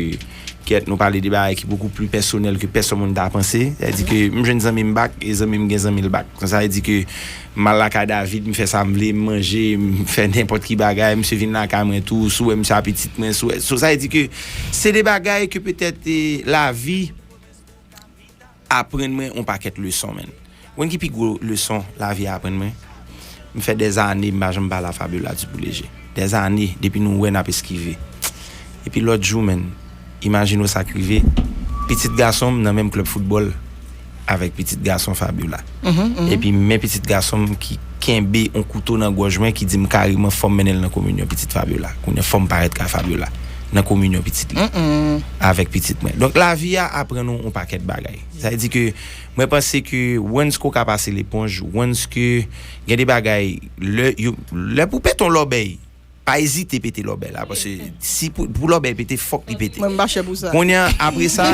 kèt, nou pale de bagay ki bokou pli pèsonèl ke pèsonn moun ta panse. Sa vle di ke m jwenn zanmi m back, e zanmi m gen zanmi l back. Sa vle di ke m al lakay David, m fè sa m vle, m manje, m fè nenpòt ki bagay, misye vin lakay mwen tou, si w wè misye apetit mwen, si w wè. So, sa vle di ke se de bagay ke petèt, e, lavi aprann mwen yon pakèt leson, menn. Ou konn ki pi gwo leson lavi a aprann mwen? M fè dèzane m pa janm pale a Fabiola Dupou Léger. Dèzane, depi nou wè n ap eskive. Epi lòt jou, menn, imajine w sa k rive, pitit gason m nan menm klèb foutbòl avèk pitit gason Fabiola. Epi men pitit gason m ki kenbe yon kouto nan gòj mwen, ki di m kareman fò m mennen l nan kominyon pitit Fabiola. Kounye a fò m parèt ka Fabiola nan kominyon pitit li avèk pitit mwen. Donk lavi a aprann ou yon pakèt bagay. Sa vle di ke mwen panse ke once ke w ka pase leponj, once ke gen de bagay, lè, yo, lè pou pete yon lòbèy, pa ezite pete lòbèy la, paske si pou, pou lòbèy pete, fòk li pete. Mwen m pa chè pou sa. Kounye a, apre sa,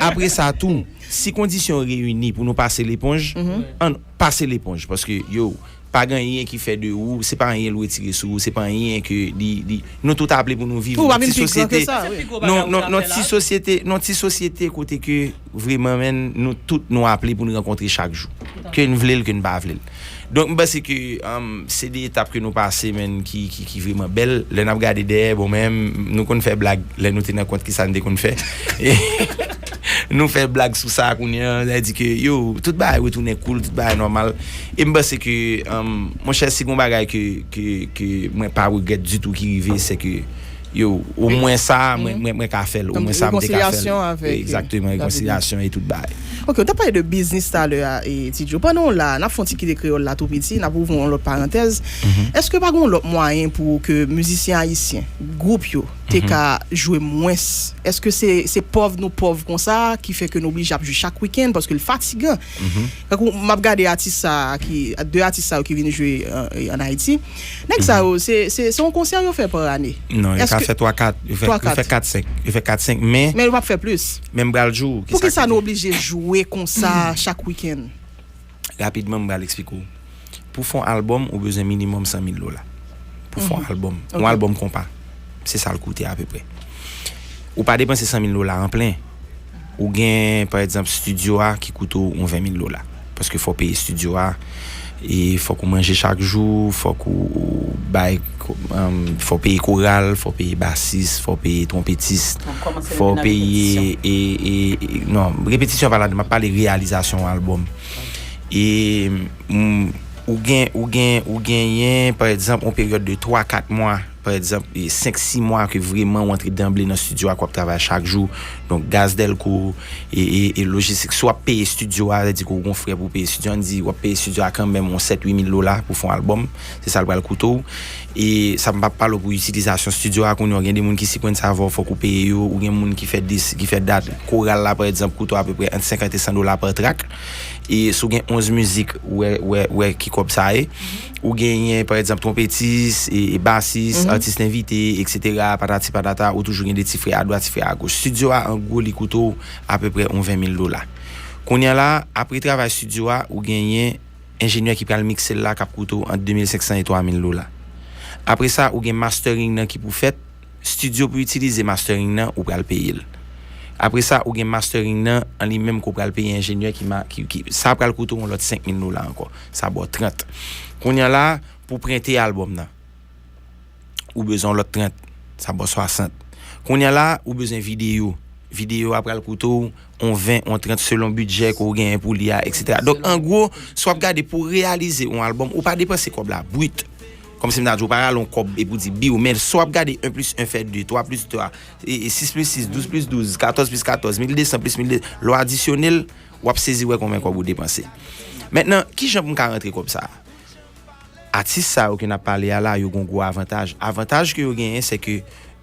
apre sa tou, si kondisyon reyini pou nou pase leponj, ann pase leponj, paske yo, pa gen anyen ki fè de ou, se pa anyen l retire sou ou, se pa anyen ke li, li, nou tout aple pou nou viv. Ou pa vin pi gran ke sa, wi. Non, non, non, ti sosyete, non, ti sosyete kote ke vreman, menn, nou tout nou aple pou nou rankontre chak jou. Ke n vle l, ke n pa vle l. Donk, m panse ke, um, se de etap ke nou pase, menn, ki, ki, ki vreman bèl. Lè n ap gade dèyè, bon, menm, nou konn fè blag, lè nou te nan kont, ki sa n te konn fè. Nou fè blag sou sa kounye a, sa vle di ke, yo, tout bagay retounen cool, tout bagay nòmal. E m panse ke, um, monchè, si gon bagay ke, ke, ke mwen pa regrèt ditou ki rive, se ke, yo, omwen sa, mwen, mwen, mwen ka fè l, omwen sa, m te ka fè l. Egzakteman, rekonsilyasyon e tout bagay. Ok, ou t ap pale de biznis talè a, e, Ti Djo. Pandan w la, n ap fè yon ti kite kreyòl la tou piti, n ap ouvri yon lòt parantèz. Èske pa gen yon lòt mwayen pou ke mizisyen ayisyen, gwoup yo, te ka jwe mwens? Èske se, se pòv nou pòv konsa ki fè ke nou oblije ap jwe chak wikenn paske l fatigan? Tankou m ap gade atis sa a ki, de atis sa yo ki vin jwe, euh, ann Ayiti, nèg sa yo, se, se, se yon konsè yo fè pa ane? Non, yo ka fè twa kat, yo fè, yo fè kat senk, yo fè kat senk, men, men yo p ap fè plis. Men m pral di w, poukisa nou oblije jwe konsa chak wikenn? Rapidman, m pral eksplike w. Pou fè yon albòm, ou bezwen minimòm san mil dola. Pou fè yon albòm. Yon albòm konpa. Se sa l koute apeprè. Ou pa depanse san mil dola an plen. Ou gen, pa egzanp, estidyo a ki koute w yon ven mil dola. Paske fò w peye estidyo a, e fòk ou manje chak jou, fòk ou, ou bay, um, fò w peye koral, fò w peye basis, fò w peye twonpetis, fò w peye, e, e, e, non, repetisyon pa ladan, m ap pale reyalizasyon yon albòm. E, mm, ou gen, ou gen, ou genyen, pa egzanp, yon peryòd de twa, kat mwa, pa egzanp, e, senk, sis mwa ke vreman w antre danble nan estidyo a, ke w ap travay chak jou. Donk, gaz dèlko, e, e, e lojistik. Si w ap peye estidyo a, sa vle di ke w gen yon frè pou w peye estidyo a, ann di w ap peye estidyo a kanmenm yon sèt, uit mil dola pou fè yon albòm. Se sa l pral koute w. E sa m p ap pale w pou itilizasyon estidyo a, kounye a, gen de moun ki sikwens avè w, fòk ou peye yo, ou gen moun ki fè dis, ki fè dat, koral la, pa egzanp, koute w apeprè ant senkant e san dola pa trak. E si w gen onz mizik, ou wè, wè, wè ki kòb sa ye. Ou genyen, pa egzanp, twonpetis, e, e basis, atis envite, etsetera, patati patata, ou toujou gen de ti frè adwat, ti frè agoch. Estidyo a, an gwo, li koute w apeprè yon ven mil dola. Kounye a la, apre travay estidyo a, ou genyen enjenyè ki pral mikse l la k ap koute w ant de mil senk san e twa mil dola. Apre sa, ou gen mastering nan ki pou fèt, estidyo pou itilize mastering nan, ou pral peye l. Apre sa, ou gen mastering nan an li menm ke w pral peye enjenyè ki, ma-, ki, ki, sa pral koute w yon lòt senk mil dola ankò. Sa ba w trant. Kounye a la, pou prente albòm nan, ou bezwen yon lòt trant. Sa ba w swasant. Kounye a la, ou bezwen videyo. Videyo a pral koute w yon ven, yon trant selon bidjè ke w genyen pou li a, etsetera. Donk, an gwo, si w ap gade pou reyalize yon albòm, ou pa depanse kòb la brit. Kòmsi m ta di w, ou pa rale yon kòb epi w di biw, men si w ap gade en plis en fè de, twa plis twa, e, e sis plis sis, douz plis douz, katòz plis katòz, mil de san plis mil de san, lè w adisyone l, w ap sezi wè konbyen kòb ou depanse. Mentnan, kijan pou m ka rantre kòb sa a? Atis sa yo ke n ap pale a la, yo gen yon gwo avantaj. Avantaj ke yo genyen, se ke,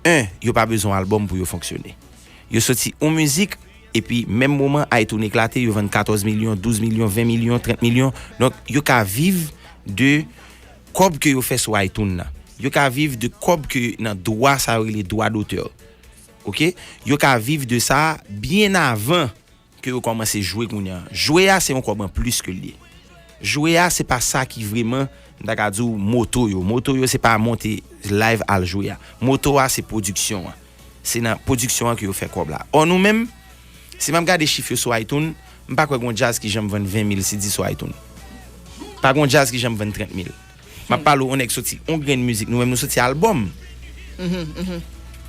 en, yo pa bezwen yon albòm pou yo fonksyone. Yo soti yon mizik, epi menm moman, iTunes eklate, yo vann katòz milyon, douz milyon, ven milyon, trant milyon. Donk, yo ka viv de kòb ke yo fè sou iTunes nan. Yo ka viv de kòb ke nan dwa sa yo rele dwa dotè. Oke? Yo ka viv de sa byen avan ke yo kòmanse jwe kounye a. Jwe a se yon kòb anplis ke l ye. Jwe a se pa sa ki vreman, m ta ka di w, moto yo. Moto yo se pa monte live al jwe a. Moto a se pwodiksyon an. Se nan pwodiksyon an ke yo fè kòb la. Ò nou menm, si m ap gade chif yo sou iTunes, m pa kwè gon djaz ki janm vann ven mil C D sou iTunes. Pa gon djaz ki janm vann trant mil. M ap pale w, yon nèg soti yon grenn mizik, nou menm nou soti albòm.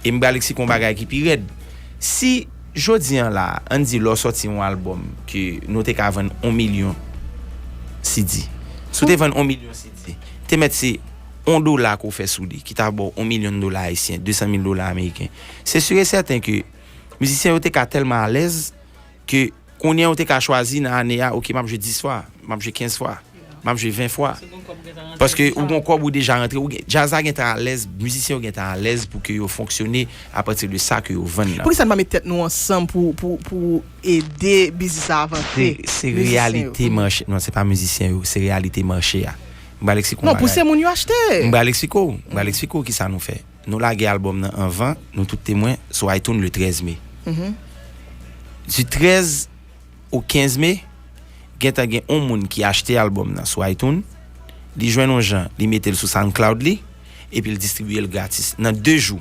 E m pral eksplike yon bagay ki pi rèd. Si jodi an la, ann di lè w sòti yon albòm ke nou te ka vann yon milyon C D. Si w te vann yon milyon C D, te mèt se yon dola ke w fè sou li, ki ta ba w yon milyon dola ayisyen, de san mil dola ameriken, se si e sèten ke mizisyen yo te ka tèlman alèz ke kounye a yo te ka chwazi nan ane a, oke, m ap jwe dis fwa, m ap jwe kenz fwa, m ap jwe ven fwa. Paske ou gen yon kòb ou deja rantre, ou gen, djaz la gentan alèz, mizisyen yo gentan alèz pou ke yo fonksyone apati de sa ke yo vann nan. Poukisa n pa met tèt nou ansanm pou, pou, pou ede biznis la avanse? Se, se reyalite mache. Non, se pa mizisyen yo, se reyalite mache a. M pral eksplike w yon bagay. Non, pou se moun yo achte. M pral eksplike w. M pral eksplike w kisa nou fè. Nou lage albòm nan anvan, nou tout temwen, sou iTunes le trèz me. Di trèz o kenz me, gentan gen yon moun ki achte albòm nan sou iTunes, li jwenn yon jan, li mete l sou SoundCloud li, epi l distribiye l gratis. Nan de jou,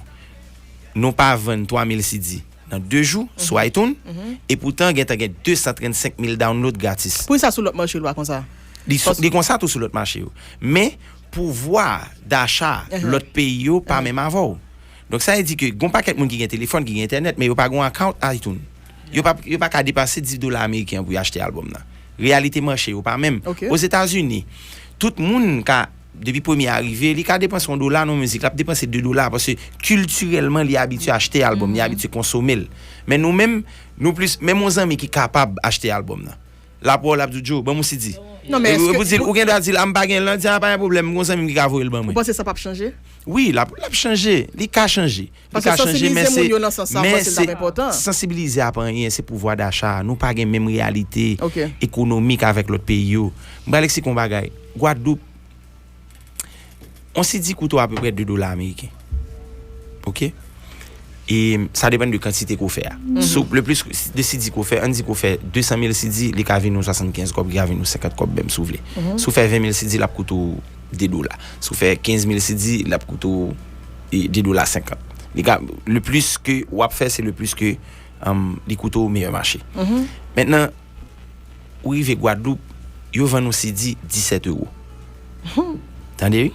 nou pa vann twa mil C D nan de jou sou iTunes, e poutan gentan gen de san trannsenk mil download gratis. Poukisa sou lòt mache yo pa konsa? Li, sou, li konsa tou sou lòt mache yo. Men, pouvwa dacha lòt peyi yo pa menm avè w. Donk, sa vle di ke gen yon pakèt moun ki gen telefòn, ki gen entènèt, men yo pa gen yon account iTunes. Yo pa, yo pa ka depanse dis dola ameriken pou yo achte albòm nan. Reyalite mache yo pa menm. Ozetazini, tout moun ka, depi premye a rive, li ka depanse yon dola nan mizik, l ap depanse de dola, paske kiltirèlman, li abitye achte albòm, li abitye konsome l. Men nou menm, nou plis, menm yon zanmi ki kapab achte albòm nan, l ap wè w, l ap di w, "Joe, ban m yon C D." Non, men eske pou di l, ou gen dwa di l, "A, m pa gen l, non." Di, "A, pa gen pwoblèm, m gen yon zanmi m ki ka voye l ban mwen." Ou panse sa p ap chanje? Wi, l ap, l ap chanje, li ka chanje. Li ka chanje, men se, men se sansibilize a pa anyen, se pouvwa dacha. Nou pa gen menm reyalite ekonomik avèk lòt peyi yo. M pral eksplike yon bagay. Gwadloup, yon C D koute w apeprè de dola ameriken. Oke? E sa depann de kantite ke w fè a. Si w, le plis de C D ke w fè, ann di ke w fè de san mil C D, li ka vin yon swasannkenz kòb, li ka vin yon senkant kòb menm si w vle. Si w fè ven mil C D, l ap koute w de dola. Si w fè kenz mil C D, l ap koute w, e, de dola senkant. Li ka, le plis ke w ap fè, se le plis ke, um, li koute w meyè mache. Mentnan, ou rive Gwadloup, yo vann yon C D disèt ewo. Tande, wi.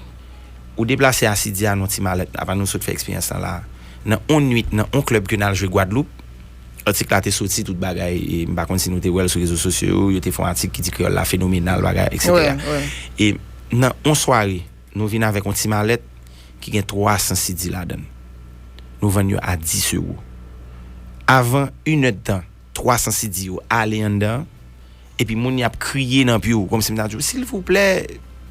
Ou deplase a C D a nan ti malèt, apa nou sot fè eksperyans lan la. Nan yon nwit, nan yon klèb ke n al jwe Gwadloup, atik la te soti, tout bagay, e m pa konn si nou te wè l sou rezo sosyo yo, yo te fè yon atik ki di Kreyòl la fenomenal, bagay, etsetera. E nan yon sware, nou vin avèk yon ti malèt ki gen twa san C D ladan l. Nou vann yo a dis ewo. Avan inèdtan, twa san C D yo ale anndan, epi moun y ap kriye nan pye w, kòmsi m ta di w, "Silvouplè,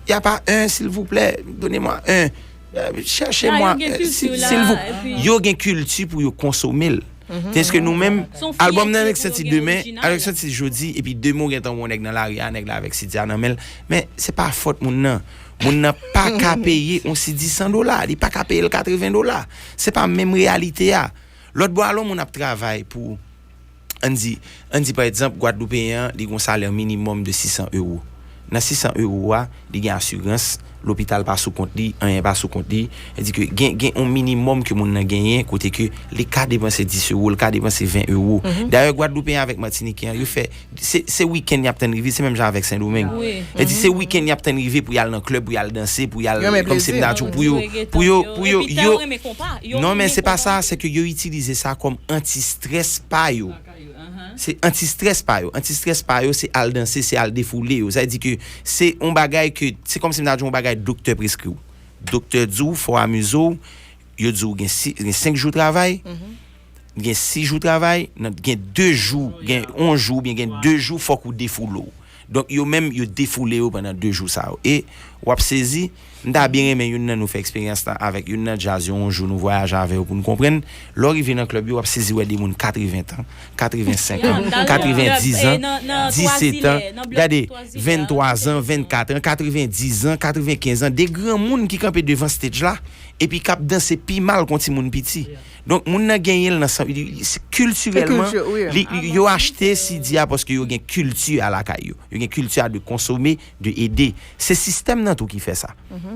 y a pa un, silvouplè, donnez-moi un. Euh, cherchez-moi, euh, si-, silvou-." Yo gen kilti pou yo konsome l. Tandis ke nou menm, albòm nan Alexandre demen, Alexandre jodi, epi demen w gentan wè yon nèg nan lari a, nèg la avèk C D a nan men l. Men se pa fòt moun nan. Moun nan pa ka peye yon C D san dola, li pa ka peye l katreven dola. Se pa menm reyalite a. Lòt bò a, lè yon moun ap travay pou, ann di, ann di pa egzanp, Gwadloupeyen an, li gen yon salè minimòm de sis san ewo. Nan sis san ewo a, li gen asirans, lopital pa sou kont li, anyen pa sou kont li. Sa di ke gen, gen yon minimòm ke moun nan genyen, kote ke li ka depanse dis ewo, li ka depanse ven ewo. Dayè, Gwadloupeyen avèk Matiniken an, yo fè, se, se wikenn y ap tann rive, se menm jan avèk Sendomeng. Sa di, se wikenn y ap tann rive pou y al nan klèb, pou y al danse, pou y al, kòmsi m ta di w, pou yo, pou yo, pou yo, yo, non, men se pa sa, se ke yo itilize sa kòm anti-strès pa yo. Se anti-strès pa yo. Anti-strès pa yo, se al danse, se al defoule yo. Sa vle di ke se yon bagay ke, se kòmsi m ta di yon bagay doktè preskri w. Doktè di w, fò w amize w, yo di w gen si-, gen senk jou travay, gen sis jou travay, nan, gen de jou, gen yon jou, oubyen gen de jou, fòk ou defoule w. Donk, yo menm, yo defoule yo pandan de jou sa yo. E w ap sezi, m ta byen renmen youn nan nou fè eksperyans lan avèk youn nan djaz yo, yon jou nou vwayaje avè yo pou n konprann. Lè w rive nan klèb yo, w ap sezi wè de moun katreven tan, katrevensenk an, katrevendis an, disèt an, gade, venntwa zan, vennkat an, katrevendis an, katrevenkenz an, de granmoun ki kanpe devan stage la, epi k ap danse pi mal ke yon timoun piti. Donk, moun nan genyen l nan san, li, li, se kiltirèlman, li, yo achte C D a paske yo gen kilti a lakay yo. Yo gen kilti a de konsome, de ede. Se sistèm nan tou ki fè sa.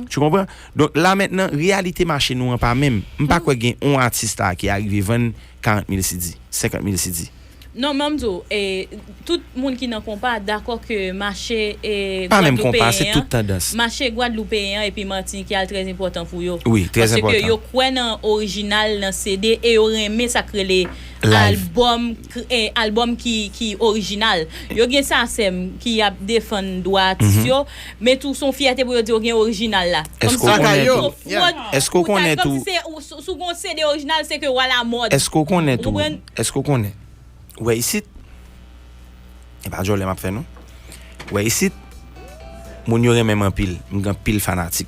Tu comprends? Donk, la mentnan, reyalite mache nou an pa menm. M pa kwè gen yon atis la ki arive vann karant mil C D, senkant mil C D. Non, men m di w, e, tout moun ki nan konpa dakò ke mache e Pa menm konpa, se gwadloupeyen an, tout tandans. Mache gwadloupeyen an epi Matinik al trè enpòtan pou yo. Wi, trè enpòtan. Paske yo kwè nan orijinal, nan C D, e yo renmen sa k rele Live. Albòm, k- e, albòm ki, ki orijinal. Yo gen SACEM ki ap defann dwa atis yo, men tou se yon fyète pou yo di yo gen orijinal la. Èske w konnen tou? Èske w konnen tou? Kòmsi se, ou, si, si w gen yon C D orijinal, se ke w alamòd. Èske w konnen tou? Ou konprann? Èske w konnen? Ou wè isit, e pa djòlè m ap fè non. Ou wè isit, moun yo renmen m anpil, m gen anpil fanatik.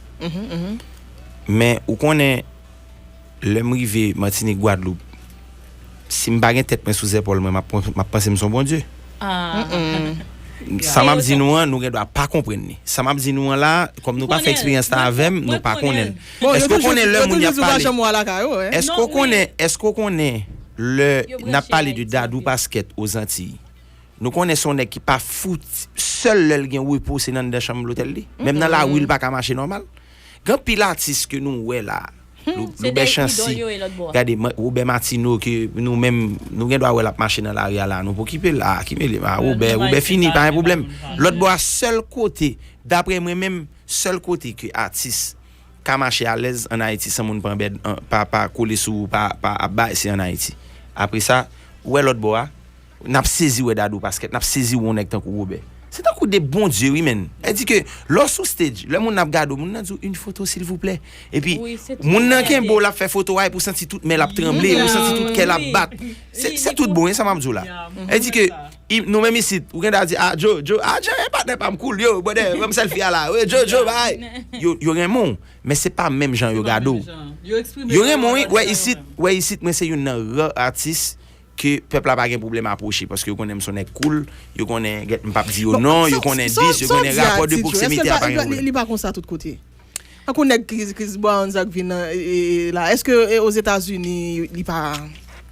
Men ou konnen, lè m rive Matinik, Gwadloup, si m pa gen tèt mwen sou zèpòl mwen, m ap, m ap panse m se yon Bondye. Sa m ap di nou an, nou gen dwa pa konprann li. Sa m ap di nou an la, kòm nou pa fè eksperyans la avè m, nou pa konnen l. Èske w konnen lè moun y ap pale? Èske w konnen, èske w konnen lè n ap pale de Dadou Pasquet Ozantiy? Nou konnen se yon nèg ki pa fout, sèl lè l gen repo se nan anndan chanm lotèl li. Menm nan lari l pa ka mache nòmal. Gen anpil atis ke nou wè la. Lou- Loubè Chancy. Gade, Robè Matino ke nou menm, nou gen dwa wè l ap mache nan lari a la. Nou pa okipe l la. Ki mele m a Robè? Robè fini, pa gen pwoblèm. Lòt bò a, sèl kote, daprè mwen menm, sèl kote ke atis ka mache alèz ann Ayiti san moun pran bèd, pa, pa kole sou ou, pa, pa ap bay, se ann Ayiti. Apre sa, ou wè lòt bò a, n ap sezi wè Dadou Pasquet, n ap sezi wè yon nèg tankou Robè. Se tankou de Bondye wi, menn. E di ke lè w sou stage, lè moun nan ap gade w, moun nan di w une photo silvouplè. Epi moun nan kenbe w, l ap fè foto a, epi w santi tout men l ap tranble, ou santi tout kè l ap bat. Se, se tout bon, e sa m ap di w la. E di ke i- nou menm isit, ou gen dwa di, ah, Joe, Joe, ah, Joe, e patnè pa m, cool, yo, brother, ban m selfie a la, wi, Joe, Joe, bay. Yo, yo renmen w, men se pa menm jan yo gade w. Yo renmen w, wi, wè isit, wè isit, mwen se youn nan ra atis ke pèp la pa gen pwoblèm apwoche, paske yo konnen m se yon nèg cool, yo konnen, gèt, m p ap di yo non, yo konnen dis, yo konnen rapò de pwoksimite a pa gen pwoblèm. Li pa konsa tout kote. Tankou nèg Chris, Chris Brown sa k vin nan, e, e, e, la. Èske, e, Ozetazini, li pa,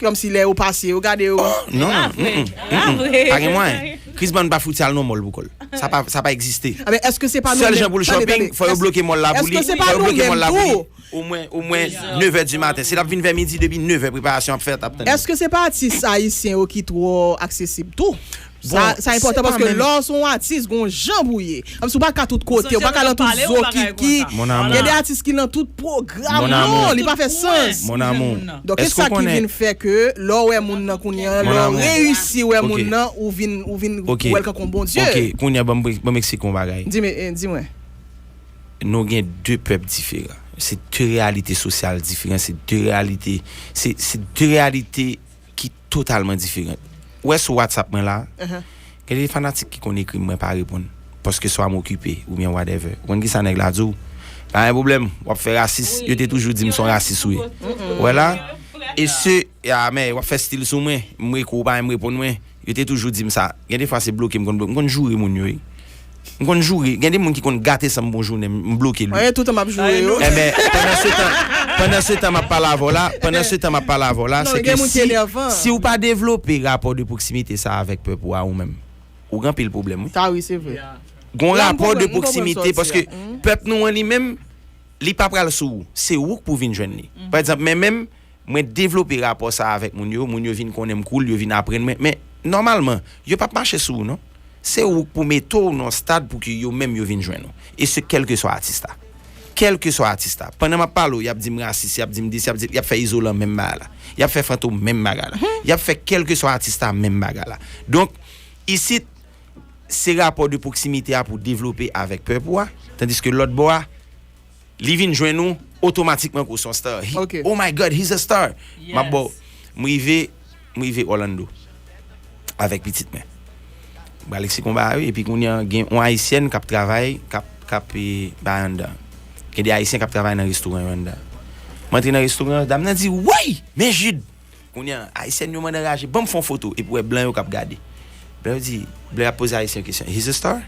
kòmsi lè yo pase, yo gade yo? Oh, non, non, mm, mm, mm, mm. Pa gen mwayen. Chris Brown pa fouti al nan mòl pou kò l. Sa pa, sa pa egziste. Ah, men èske se pa nou menm? Sèl jan pou l shopping, fò yo bloke mòl la pou li. Èske se pa nou menm tou? Omwen, omwen nevè di maten. Si l ap vin vè midi, depi nevè preparasyon ap fèt, ap tann. Èske se pa atis ayisyen yo ki twò aksesib tou? Sa, sa enpòtan paske lè w se yon atis, gon jan pou w ye. Kòmsi w pa ka tout kote, w pa ka nan tout zo ki, ki, gen de atis ki nan tout pwogram. Non, li pa fè sans. Donk, e sa ki vin fè ke lè w wè moun nan kounye a, lè w reyisi wè moun nan, ou vin, ou vin wè l kankou yon Bondye. Ok, kounye a, ban m, ban m eksplike yon bagay. Di mwen, eh, di mwen. Nou gen de pèp diferan. Se de reyalite sosyal diferan, se de reyalite, se, se de reyalite ki totalman diferan. Ou wè sou WhatsApp mwen la, gen de fanatik ki konn ekri m, mwen pa reponn. Paske swa m okipe oubyen whatever. Ou konn kisa nèg la di w? Pa gen pwoblèm, w ap fè rasis. Yo te toujou di m se yon rasis ou ye. Ou wè la? E se, a, men, w ap fè stil sou mwen. M reko w pa menm reponn mwen. Yo te toujou di m sa. Gen de fwa se bloke m konn bloke. M konn joure moun yo, wi. M konn joure. Gen de moun ki konn gate san m bon jounen, m, m bloke l, wi. Wi, toutan m ap joure yo. Enben, pandan se tan, pandan se tan m ap pale avè w la, pandan se tan m ap pale avè w la, se ke si, si w pa devlope rapò de pwoksimite sa avèk pèp ou a ou menm, ou gen anpil pwoblèm, wi. Sa, wi, se vre. Gon rapò de pwoksimite, paske pèp nou an li menm, li pa pral sou ou. Se ou k pou vin jwenn li. Pa egzanp, men menm, mwen devlope rapò sa avèk moun yo, moun yo vin konnen m cool, yo vin aprann mwen. Men, nòmalman, yo p ap mache sou ou, non. Se ou k pou mete w nan yon stad pou ke yo menm yo vin jwenn ou. E se kèlkeswa atis la. Kèlkeswa atis la. Pandan m ap pale w, y ap di m rasis, y ap di m dis, y ap di, y ap fè Izolan menm bagay la. Y ap fè Fantom menm bagay la. Y ap fè kèlkeswa atis la menm bagay la. Donk, isit, se rapò de pwoksimite a pou devlope avèk pèp ou a, tandiske lòt bò a, li vin jwenn ou otomatikman kou se yon star. He- Ok. Oh my God, he's a star. M ap ba w, m rive, m rive Orlando avèk pitit mwen. M pral eksplike yon bagay, wi, epi kounye a, gen yon ayisyèn k ap travay, k ap, k ap, e, bay anndan. Gen de ayisyen k ap travay nan restoran yo anndan. M antre nan restoran an, dam nan di, "Woy! Men Jude!" Kounye a, ayisyèn yo mande anraje, "Ban m fè yon foto." Epi w wè blan yo k ap gade. Blan yo di, blan yo ap poze ayisyen kesyon, "He's a star?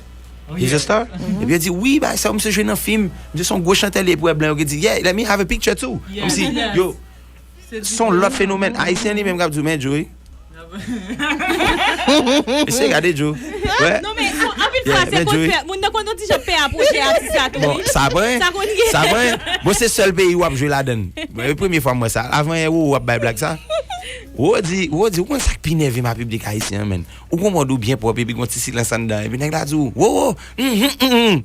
He's a star?" Epi yo di, "Wi, bagay sa yo, misye jwe nan fim. Misye se yon gwo chantè li." Epi w wè blan yo ki di, "Yeah, let me have a picture too." Kòmsi, yo, se yon lòt fenomèn. Ayisyen li menm k ap di w, "Men Joe, wi." Mesye, gade Joe. Wè. Non, men, anpil fwa, se konn pè. Moun nan konn yon ti jan pè apwoche atis la tou, wi. Bon, sa vre. Sa konn gen. Sa vre. Bon, se sèl peyi w ap jwe ladan l. Bon, e premye fwa m wè sa. Avan yè, w ap bay blag sa. Wodi, Wodi, ou konn sa k pi nève m a piblik ayisyen an, menn? Ou gon mòd ou byen pwòp, epi gon ti silans anndan, epi nèg la di w, "Wo, wo, mhm, mhm."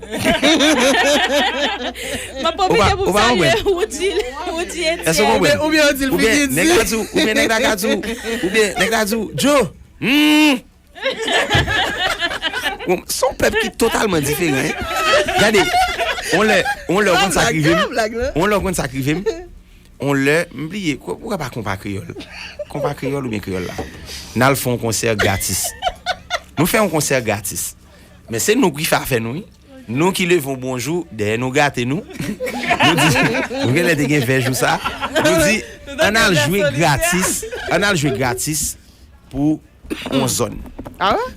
M ap pwofite pou m salye Woody, Woody Etienne. Èske w konprann? Oubyen, oubyen yo di l figi di. Nèg la di w, oubyen nèg la ka di w, oubyen nèg la di w, "Joe, hmm." Bon, se yon pèp ki totalman diferan, hein. Gade, on lè, on lè w konn sa k rive m. On lè w konn sa k rive m. On lè, m bliye, ko-, poukwa pa konpa kreyòl? Konpa kreyòl oubyen kreyòl la? N al fè yon konsè gratis. Nou fè yon konsè gratis. Men se nou ki fè afè nou, wi. Nou ki leve yon bonjou, dèyè nou gate nou. Nou di, nou genlè te gen vè jou sa. Nou di, ann al jwe gratis, ann al jwe gratis pou yon zòn. Ah ouais?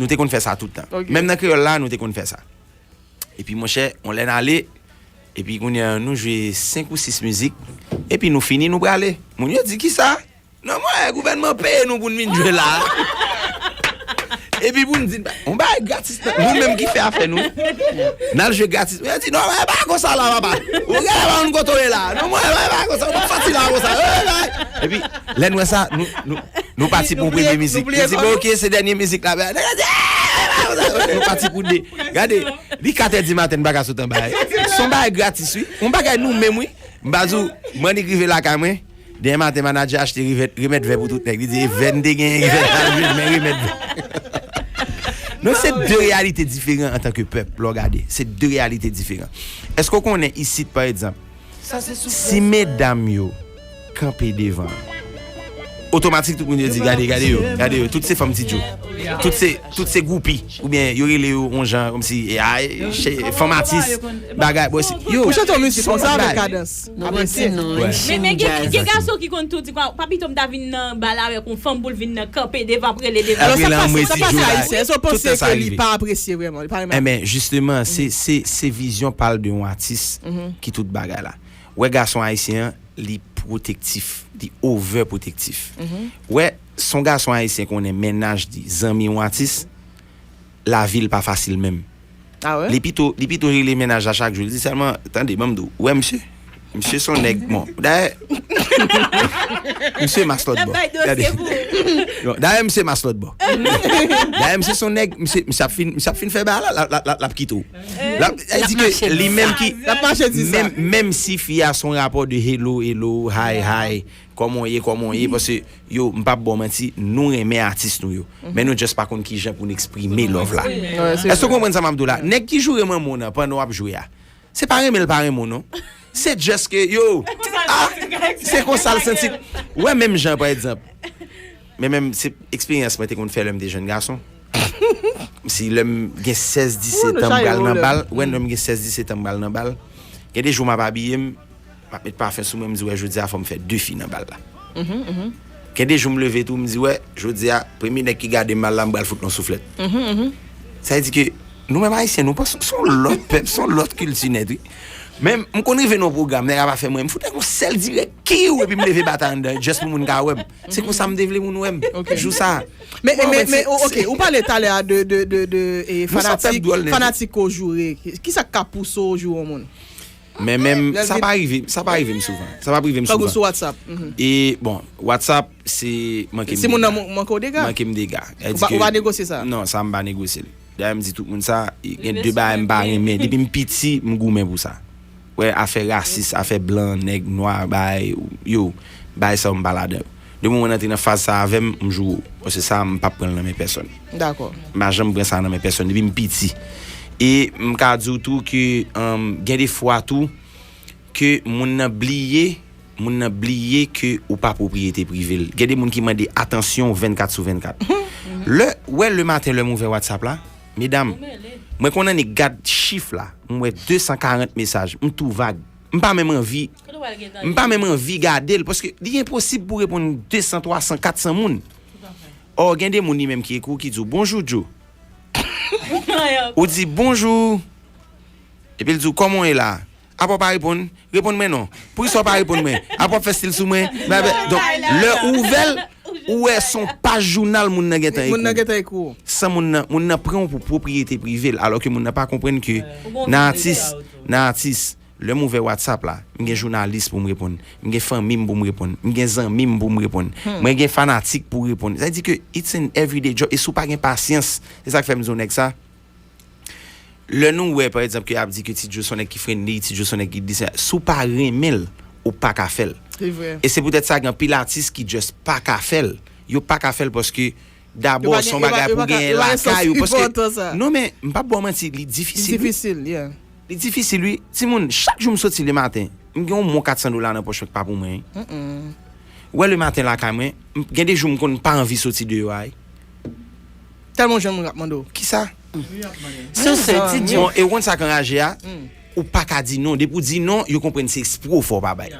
Nou te konn fè sa tout tan. Ok. Menm nan kreyòl la, nou te konn fè sa. Epi, monchè, on lè n ale, epi kounye a, nou jwe senk ou sis mizik, epi nou fini, nou prale. Moun yo di, "Kisa?" Non, mwen, gouvènman peye nou pou n vin jwe la. Epi pou n di, on bagay gratis, non. Nou menm ki fè afè nou. N al jwe gratis. Mwen di, "Non, e pa konsa la, papa. Ou gen la, pa konn kote w ye la. Non, mwen, e pa konsa, ou pa soti la konsa." E, e. Epi, lè n wè sa, nou, nou, nou pati pou premye mizik. Nou di, "Bon, ok, se dènye mizik la." Nèg la di, "E, e, e, e." Nou pati pou de. Gade, li kat è di maten, n pa ka sot anba. Se yon bagay gratis, wi. Yon bagay nou menm, wi. M pa di w, m annik rive lakay mwen. Demen maten, manadjè achte revèt, remèd vè pou tout nèg. Li di, "E vè n te genyen, revèt pa vle, men remèd vè." Non, se de reyalite diferan antanke pèp, lè w gade. Se de reyalite diferan. Èske w konnen isit, pa egzanp, si medam yo kanpe devan, otomatik tout moun yo di, "Gade, gade yo, gade yo, tout se fanm ti djo. Tout se, tout se gwoupi." Oubyen yo rele yo yon jan, kòmsi, e, a, e, fanm atis, bagay, bò, se, yo, Ou chante yon mizik konsa avèk kadans. Nou konn ti non, men, men gen, gen gason ki konn tou di, "Kwa, pa pito m ta vin nan bal avèk yon fanm pou l vin nan kanpe devan, ap rele devan." Alò, sa pase, sa pase ayisyen. Èske w panse ke li pa apresye vrèman, li pa renmen? Enben, jisteman, se, se, se vizyon pa l de yon atis ki tout bagay la. Wè gason ayisyen an, li pwotektif, li overpwotektif. Wè, se yon gason ayisyen konnen mennaj li, zanmi yon atis, lavi l pa fasil menm. Ah ouais? Li pito, li pito rele mennaj la chak jou. Li di sèlman, tande, ban m di w, wè misye? Misye se yon nèg, bon, dayè, misye mas lòt bò. Gade. Bon, dayè, misye mas lòt bò. Dayè, misye se yon nèg, misye, misye ap fin, misye ap fin fè bagay la, l ap, l ap, l ap, l ap kite w. L ap, li di ke li menm ki, menm, menm si fi a se yon rapò de hello, hello, hi, hi, kòman w ye, kòman w ye, paske yo, m p ap ba w manti, nou renmen atis nou yo. Men nou just pa konn kijan pou n eksprime love la. Èske w konprann sa m ap di w la? Nèg ki joure manman w nan pandan w ap jwe a, se pa renmen l pa renmen w non. Se just ke, yo, ah, se konsa l santi. Wè, menm jan, pa egzanp, men menm se eksperyans mwen te konn fè lè m te jèn gason. Si lè m gen sèz disèt an, m pral nan bal. Wè, lè m gen sèz disèt an, m pral nan bal. Gen de jou m ap abiye m, m ap met pafen sou mwen, m di, "Wè, jodi a fò m fè de fi nan bal la." Gen de jou m leve tou, m di, "Wè, jodi a, premye nèg ki gade m mal la, m pral fout l yon souflèt." Sa vle di ke nou menm ayisyen, nou panse se yon lòt pèp, se yon lòt kilti nèt, wi. Men m konn rive nan yon pwogram, nèg ap afè mwen, m fout yon sèl dirèk, kiw, epi m leve batay anndan, just pou moun ka wè m. Se konsa m te vle moun wè m. Jou sa. Men, men, men, men, ok, ou pale talè a de, de, de, de, e, fanatik, fanatik ke w joure. Ki, kisa k ka pouse w joure yon moun? Men menm, sa pa rive, sa pa rive m souvan. Sa pa rive m souvan. Tankou sou WhatsApp. E, bon, WhatsApp, se manke m dega. Si moun nan manke w dega. Manke m dega. Ou pa, ou pa negosye sa? Non, sa m pa negosye l. Dayè, m di tout moun sa, gen de bagay m pa renmen. Depi m piti, m goumen pou sa. Wè, afè rasis, afè blan, nèg, nwa, bagay, yo, bagay sa yo m pa ladan yo. Depi w antre nan faz sa avè m, m joure w. Paske sa, m p ap pran l nan men pèsonn. Dakò. M pa janm pran sa nan men pèsonn depi m piti. E m ka di w tou ke, um, gen de fwa tou, ke moun nan bliye, moun nan bliye ke ou pa pwopriyete prive l. Gen de moun ki mande atansyon vennkat sou vennkat. Lè, wè, lematen, lè m ouvè WhatsApp la, medam, mwen konn annik gad chif la, m wè de san karant mesaj, m tou vag. M pa menm anvi, m pa menm anvi gade l, paske li enposib pou reponn de san, twa san, kat san moun. Ò, gen de moun li menm ki ekri w, ki di w, "Bonjou, Joe." Ou di, "Bonjou." Epi l di w, "Kòman w ye la?" Apa w pa reponn? Reponn mwen non. Poukisa w pa reponn mwen? Apa w ap fè stil sou mwen? Donk, lè ou ouvè l, ou wè se yon paj jounal moun nan gentan ekri w. San moun nan, moun nan pran w pou pwopriyete prive l, alò ke moun nan pa konprann ke nan atis, nan atis, Lè m ouvè WhatsApp la, m gen jounalis pou m reponn. M gen fanmi m pou m reponn. M gen zanmi m pou m reponn. Mwen gen fanatik pou reponn. Sa di ke it's an everyday job. E si w pa gen pasyans, se sa k fè m di w nèg sa. Lè nou wè, pa egzanp, ke y ap di ke Ti Joe se yon nèg ki friendly, Ti Joe se yon nèg ki dis, si w pa renmen l, ou pa ka fè l. Se vre. E se poutèt sa gen anpil atis ki just pa ka fè l. Yo pa ka fè l paske dabò, se yon bagay pou genyen lakay ou. Paske, non, men, m p ap ba w manti, li difisil, wi. Li difisil, wi. Timoun, chak jou m soti lematen, m gen yon bon kat san dola nan pòch mwen ki pa pou mwen, wi. Ou wè lematen lakay mwen, m, gen de jou m konn pa anvi soti deyò a, wi. Tèlman jwenn moun k ap mande w. Kisa? Sou se, Ti Joe. Bon, e w konn sa k anraje a? Ou pa ka di non. Depi w di non, yo konprann se espre w fè w pa bay.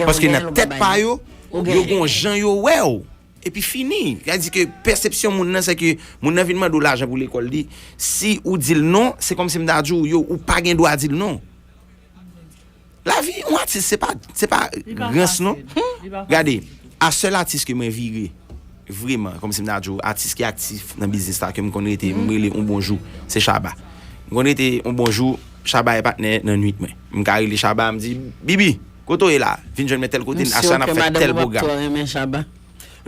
Paske nan tèt pa yo, yo gen yon jan yo wè w. Epi fini. Sa di ke pèsepsyon moun nan, se ke moun nan vin mande w lajan pou lekòl li. Si ou di l non, se kòmsi m ta di w, yo, ou pa gen dwa di l non. Lavi yon atis, se pa, se pa rans, non. Gade, a sèl atis ke mwen vire, vrèman, kòmsi m ta di w, atis ki aktif nan biznis la, ke m konn rete, m rele yon bon jou, se Shabba. M konn rete yon bon jou, Shabba e patnè nan nwit mwen. M ka rele Shabba, m di, Bibi, kote w ye la? Vin jwenn mwen tèl kote, aswè n ap fè tèl pwogram.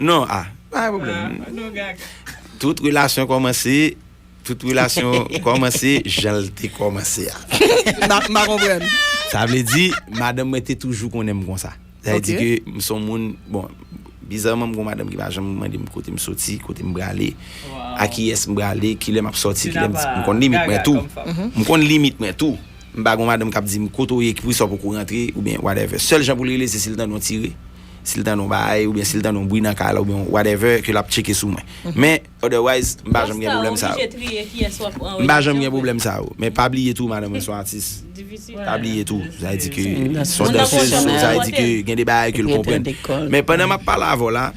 Non, a, pa gen pwoblèm. Tout relasyon kòmanse, tout relasyon kòmanse jan l te kòmanse a. M pa, m pa konprann. Sa vle di, madanm mwen te toujou konnen m konsa. Sa vle di ke m se yon moun, bon, bizarman, m gon madanm ki pa janm mande m kote m soti, kote m prale, a kiyès m prale, kilè m ap sòti, kilè m, m konn limit mwen tou. M konn limit mwen tou. M pa gon madanm k ap di m kote w ye, ki pou sa w poko rantre, oubyen whatever. Sèl jan pou l rele, se si l tande yon tire, si l tande yon bagay, oubyen si l tande yon bri nan kay la, oubyen whatever, ke l ap tcheke sou mwen. Men, otherwise, m pa janm gen pwoblèm sa yo. M pa janm gen pwoblèm sa yo. Men pa bliye tou, madanm mwen se yon atis. Pa bliye tou. Sa vle di ke se yon dansez, sa vle di ke gen de bagay ke l konprann. Men pandan m ap pale avè w la,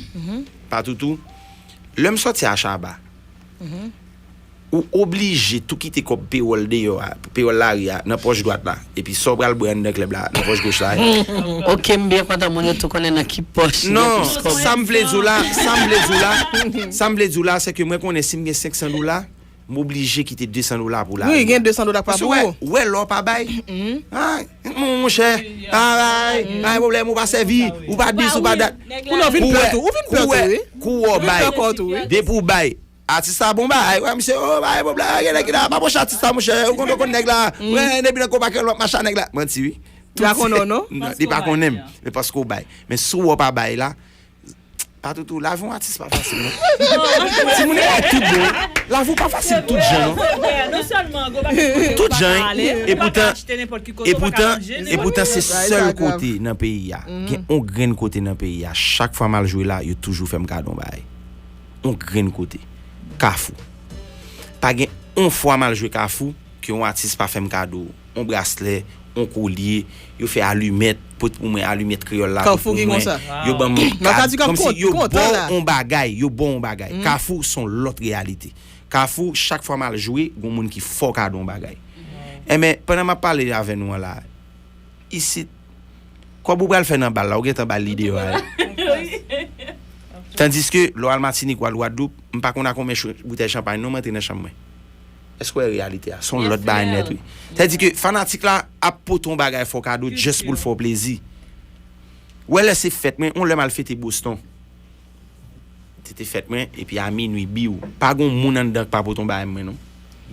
pa toutou, lè m sòti a Shabba, ou oblije tou kite kòb pewòl deyò a, pewòl lari a, nan pòch dwat la. Epi sa w pral bwè anndan klèb la, nan pòch goch la. Ok, m byen kontan moun yo tou konnen nan ki pòch. Non, sa m vle di w la, sa m vle di w la, sa m vle di w la, se ke mwen konnen si m gen senk san dola, m oblije kite de san dola pou lari a. Wi, gen de san dola pa pou ou. Ou wè, lè w pa bay, a, mon, monchè, pa bay, pa gen pwoblèm, ou pa sèvi, ou pa dis, ou pa dat. Kounye a w vin pè tou, ou vin pè tou, wi. Kou w bay, depi w bay, atis la bon bagay, wè, misye, o, pa gen pwoblèm, gen nèg ki la, pa pwoche atis la, monchè, ou konn, ou konn nèg la, wè, depi nan konpa ke l ap mache a nèg la, manti, wi. Li pa konnen w, non? Non, li pa konnen m, men paske w bay. Men si w pa bay la, pa toutou, lavi yon atis pa fasil, non. Timoun, e pa tout bon. Lavi w pa fasil tout jan, non. Tout jan, e poutan, e poutan, e poutan se sèl kote nan peyi a. Gen yon grenn kote nan peyi a. Chak fwa m al jwe la, yo toujou fè m kado yon bagay. Yon grenn kote. Kafou. Pa gen yon fwa m al jwe Kafou ke yon atis pa fè m kado yon braslè, yon kolye, yo fè alimèt, pote pou mwen alimèt kreyòl la, pote pou mwen. Yo ban m kad, kòmsi yo ba w yon bagay, yo ba w yon bagay. Kafou se yon lòt reyalite. Kafou, chak fwa m al jwe, gen moun ki fè w kado yon bagay. Enben, pandan m ap pale avè nou an la, isit, kòb ou pral fè nan bal la, ou gentan ba l li deyò a. Tandiske, lè w al Matinik, w al Gwadloup, m pa konn a konbyen boutèy chanpay non m antre nan chanm mwen. Èske w wè reyalite a? Se yon lòt bagay nèt, wi. Sa vle di ke fanatik la ap pote yon bagay fè w kado just pou l fè w plezi. Ou wè lè se fèt mwen, yon lè m al fete Boston. Se te fèt mwen, epi a minui, biw. Pa gon moun anndan k pa pote yon bagay mwen, non.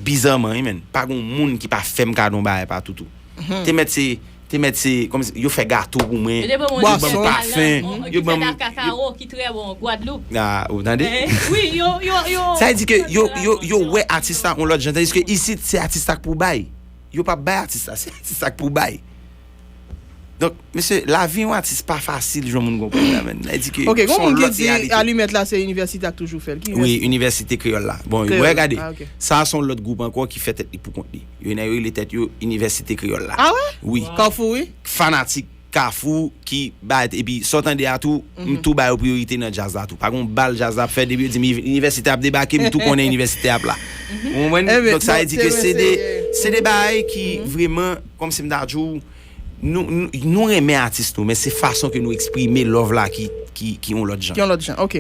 Bizarman, wi, menn. Pa gon moun ki pa fè m kado yon bagay pa toutou. Te mèt se, te mèt se, kòmsi, yo fè gato pou mwen, yo ban m pafen, yo ban m kakao ki trè bon, Gwadloup. A, ou tande? Wi, yo, yo, yo. Sa vle di ke yo, yo, yo wè atis la yon lòt jan, tandiske isit, se atis la k pou bay. Yo p ap bay atis la, se atis la k pou bay. Donk, mesye, lavi yon atis pa fasil, jan moun konprann la, menn. Sa vle di ke se yon lòt reyalite. Alimèt la, se inivèsite a k toujou fè l. Wi, inivèsite kreyòl la. Bon, wè, gade, sa se yon lòt gwoup ankò ki fè tèt li pou kont li. Yo, yo rele tèt yo Inivèsite Kreyòl la. A wè? Wi. Kafou, wi. Fanatik Kafou ki bay, epi sa w tande a tou, m tou ba yo priyorite nan djaz la tou. Pa gon bal djaz la ap fè, depi yo di m inivèsite ap debake, m tou konnen inivèsite ap la. Ou konprann? Donk, sa vle di ke se de, se de bagay ki vrèman, kòmsi m ta di w, nou, nou, nou renmen atis nou, men se fason ke nou eksprime love la ki, ki, ki yon lòt jan. Ki yon lòt jan, ok.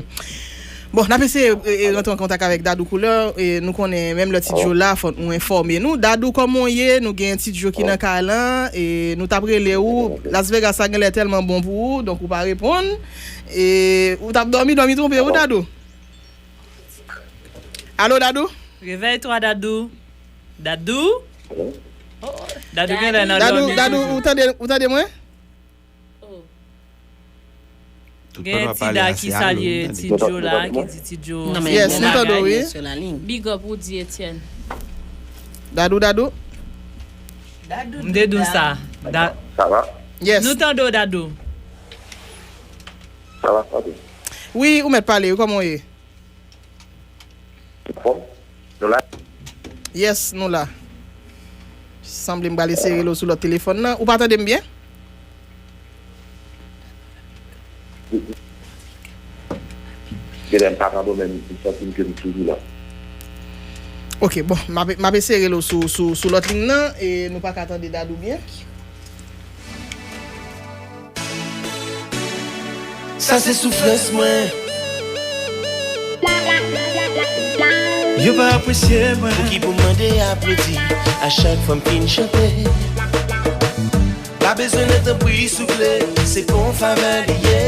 Bon, n ap eseye e, e, rantre an kontak avèk Dadou Koulè. E, nou konnen menm lè Ti Djo la, fò nou enfòme nou. Dadou, kòman w ye? Nou gen Ti Djo ki nan kay lan. E, nou t ap rele ou. Las Vegas la genlè tèlman bon pou ou, donk ou pa reponn. E, ou t ap dòmi, dòmi twonpe ou, Dadou. Alo, Dadou? Réveille-toi, Dadou. Dadou? Dadou genlè nan Dadou, dòmi Dadou, toujou. Ou tande, ou tande mwen? Oh. Gen Tida ki salye Ti Djo la, ki di Ti Djo. Non, men Yes, nou tande w, wi. Big up, ou di Etienne. Dadou, Dadou. M te di w sa. Da- Sa va? Yes. Nou tande w, Dadou. Sa va, sa va. Wi, ou mèt pale, wi, kòman w ye? Anfòm? Nou la? Yes, nou la. Sanble m pral eseye rele w sou lòt telefòn nan. Ou pa tande m byen? Genlè m pa tande w, men m santi m ke m toujou la. Ok, bon, m ap, m ap eseye rele w sou, sou, sou lòt liy nan, e nou pa ka tande Dadou byen. Sa se soufrans mwen. Yo pa apresye mwen. Pou ki pou mande aplodi a chak fwa m fin chante? Pa bezwen nan tanpri souple, se pa yon favè li ye.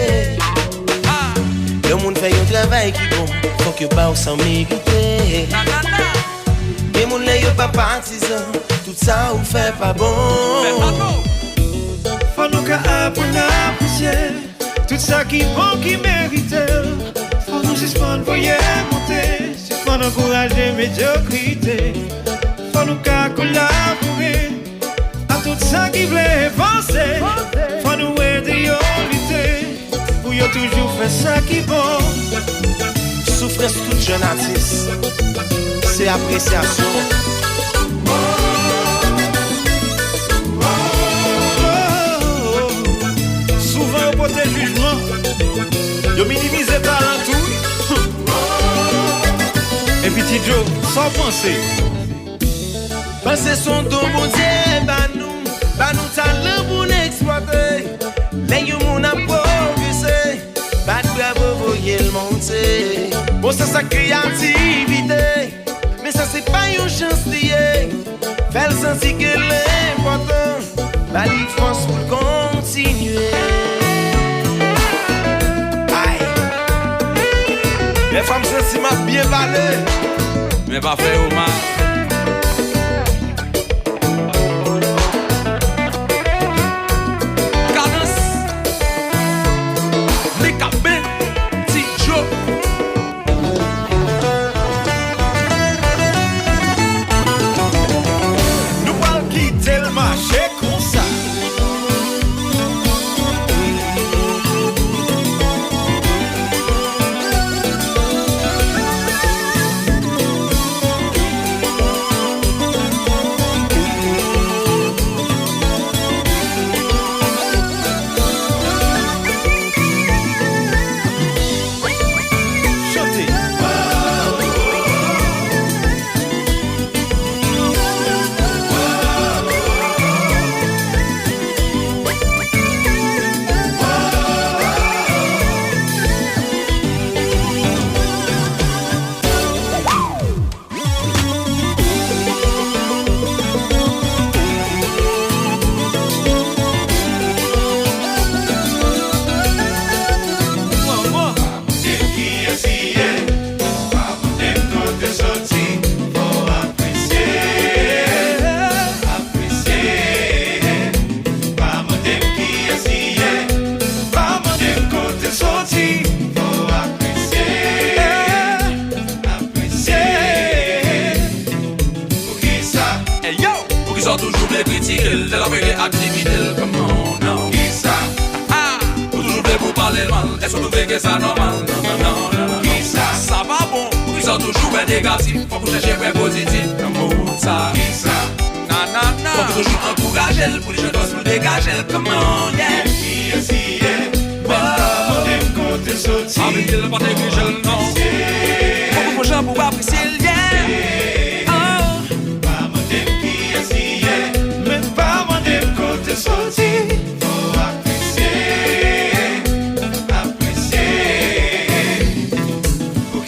Lè yon moun fè yon travay ki bon, fòk yo ba w sa w merite. Gen moun lè yo pa patizan, tout sa ou fè pa bon. Fò nou ka aprann apresye tout sa ki bon, ki merite l. Fò nou sispann voye monte, sispann ankouraje medyokrite. Fò nou ka kolabore a tout sa ki vle vanse. Fò nou ede yo lite pou yo toujou fè sa ki bon. Soufrans tout jèn atis, se apresyasyon. Souvan yo pote jijman, yo minimize talan tou, wi. Epi Ti Djo, sa w panse? Panse se yon don Bondye ba nou, ba nou talan pou n eksplwate. Lè yon moun ap pwogrese, bat bravo, voye l monte. Bon, se sa kreyativite, men sa se pa yon chans li ye. Fè l santi ke l enpòtan, ba li fòs pou l kontinye. Ay. Lè fanm santi m ap byen pale, men pa fè yo mal. Kadans, Mika Ben, Ti Djo. Nou pral kite l mache konsa. Hey yo! Poukisa w toujou vle kritike l lè l ap regle aktivite l? Come on, non. Kisa? Ah! Ou toujou vle pou w pale l mal? Èske w twouve ke sa nòmal? Non, non, non, non, non. Kisa? Sa pa bon. Poukisa w toujou wè negatif? Fòk ou chèche wè pozitif nan mond sa. Kisa? Nanana. Fòk ou toujou ankouraje l pou li jwenn fòs pou l degaje l. Come on, yeah. Ki esi ye? Mwen pa mande m kote soti. Anpil pa neglije l, non. Fòk ou gon jan pou w apresye l, yeah. Oh. Pa mande m kiyès li ye, men pa mande m kote soti. Fò w apresye, apresye. Pou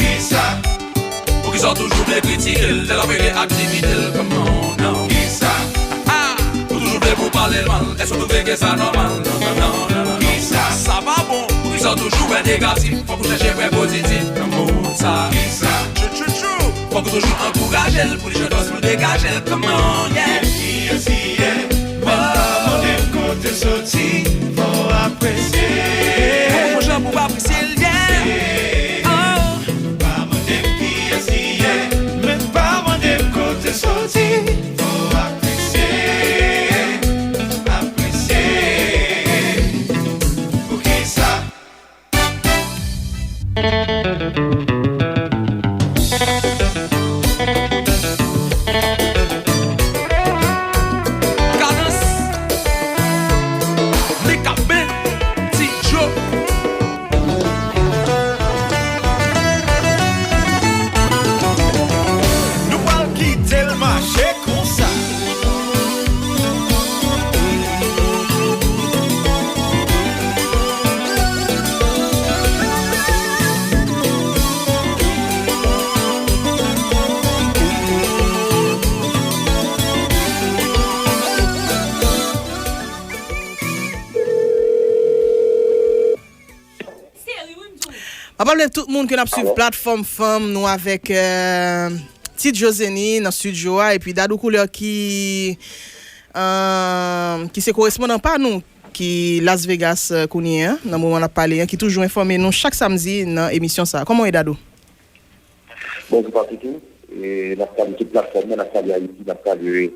Pale l mal, èske w twouve ke sa nòmal? Non, non, non, non, non. Kisa? Sa pa bon. Poukisa w toujou wè negatif? Fòk ou chèche wè pozitif nan mond sa. Kisa? Tchou, tchou, tchou. Fòk ou toujou ankouraje l pou li jwenn fòs pou l degaje l. Come on, yeah. Kiyès li ye? Menm pa mande m kote l soti, fò w apresye. Fòk ou jan pou w apresye l, yeah. Oh. Pa mande m kiyès li ye, menm pa mande m kote l soti. Fò w apresye, apresye. Poukisa? Kadans, Mikaben, Ti Djo. Nou pral kite l mache konsa. M ap raple tout moun ke n ap swiv platfòm fanm nou avèk, euh, Ti Djo Zenny nan estidyo a, epi Dadou Koulè ki, euh, ki se korespondan pa nou, ki Las Vegas, euh, kounye a, nan moman n ap pale a, ki toujou enfòme nou chak samdi nan emisyon sa a. Kòman w ye, Dadou? Bonjou, Papito. E n ap salye tout platfòm nan, n ap salye Ayiti, n ap salye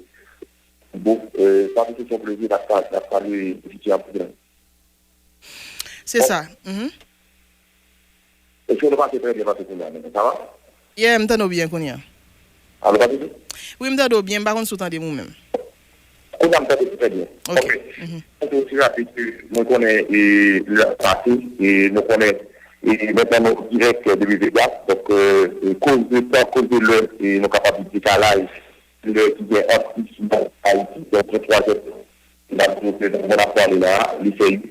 Bon, euh, Papito, se yon plezi, n ap pa-, n ap salye Fiti Afriken. Se sa. Mhm. Èske nou pase trè byen pase kounye a menm? Sa va? Yeah, m tande w byen kounye a. Alo, Papito? Wi, m tande w byen, m pa konn si w tande m ou menm. Kounye a m tande w trè byen. Ok. Ok. Mhm. Mwen te osi rapid ke mwen konnen, e, lè pase, e nou konnen, e mentnan nou dirèk depi Vegas. Donk, e, e koz de tan, koz de lè, e nou kapab di dekalaj lè ki gen ant isi nan Ayiti, donk gen twa zè, n ap di ke nan moman n ap pale la a, li fè uit,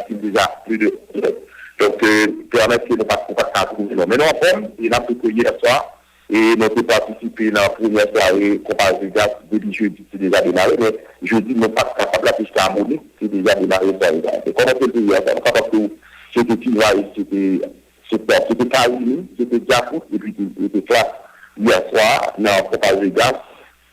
li deja plis de onz zè. Donk, e, pèmèt ke nou pa t, nou pa t ka twouve nou. Men nou anfòm, e n ap di ke yè swa, e nou te patisipe nan premyè sware Konpa Vegas depi jedi, te deja demare, men jedi, nou pa t kapab la, piske Amonik te deja demare sware sa. E kòman se te yè swa, nou kapab di w, se te T-Vice, se te Se te, se te Carimi, se te Djakout, epi te, e te Klass yè swa nan Konpa Vegas.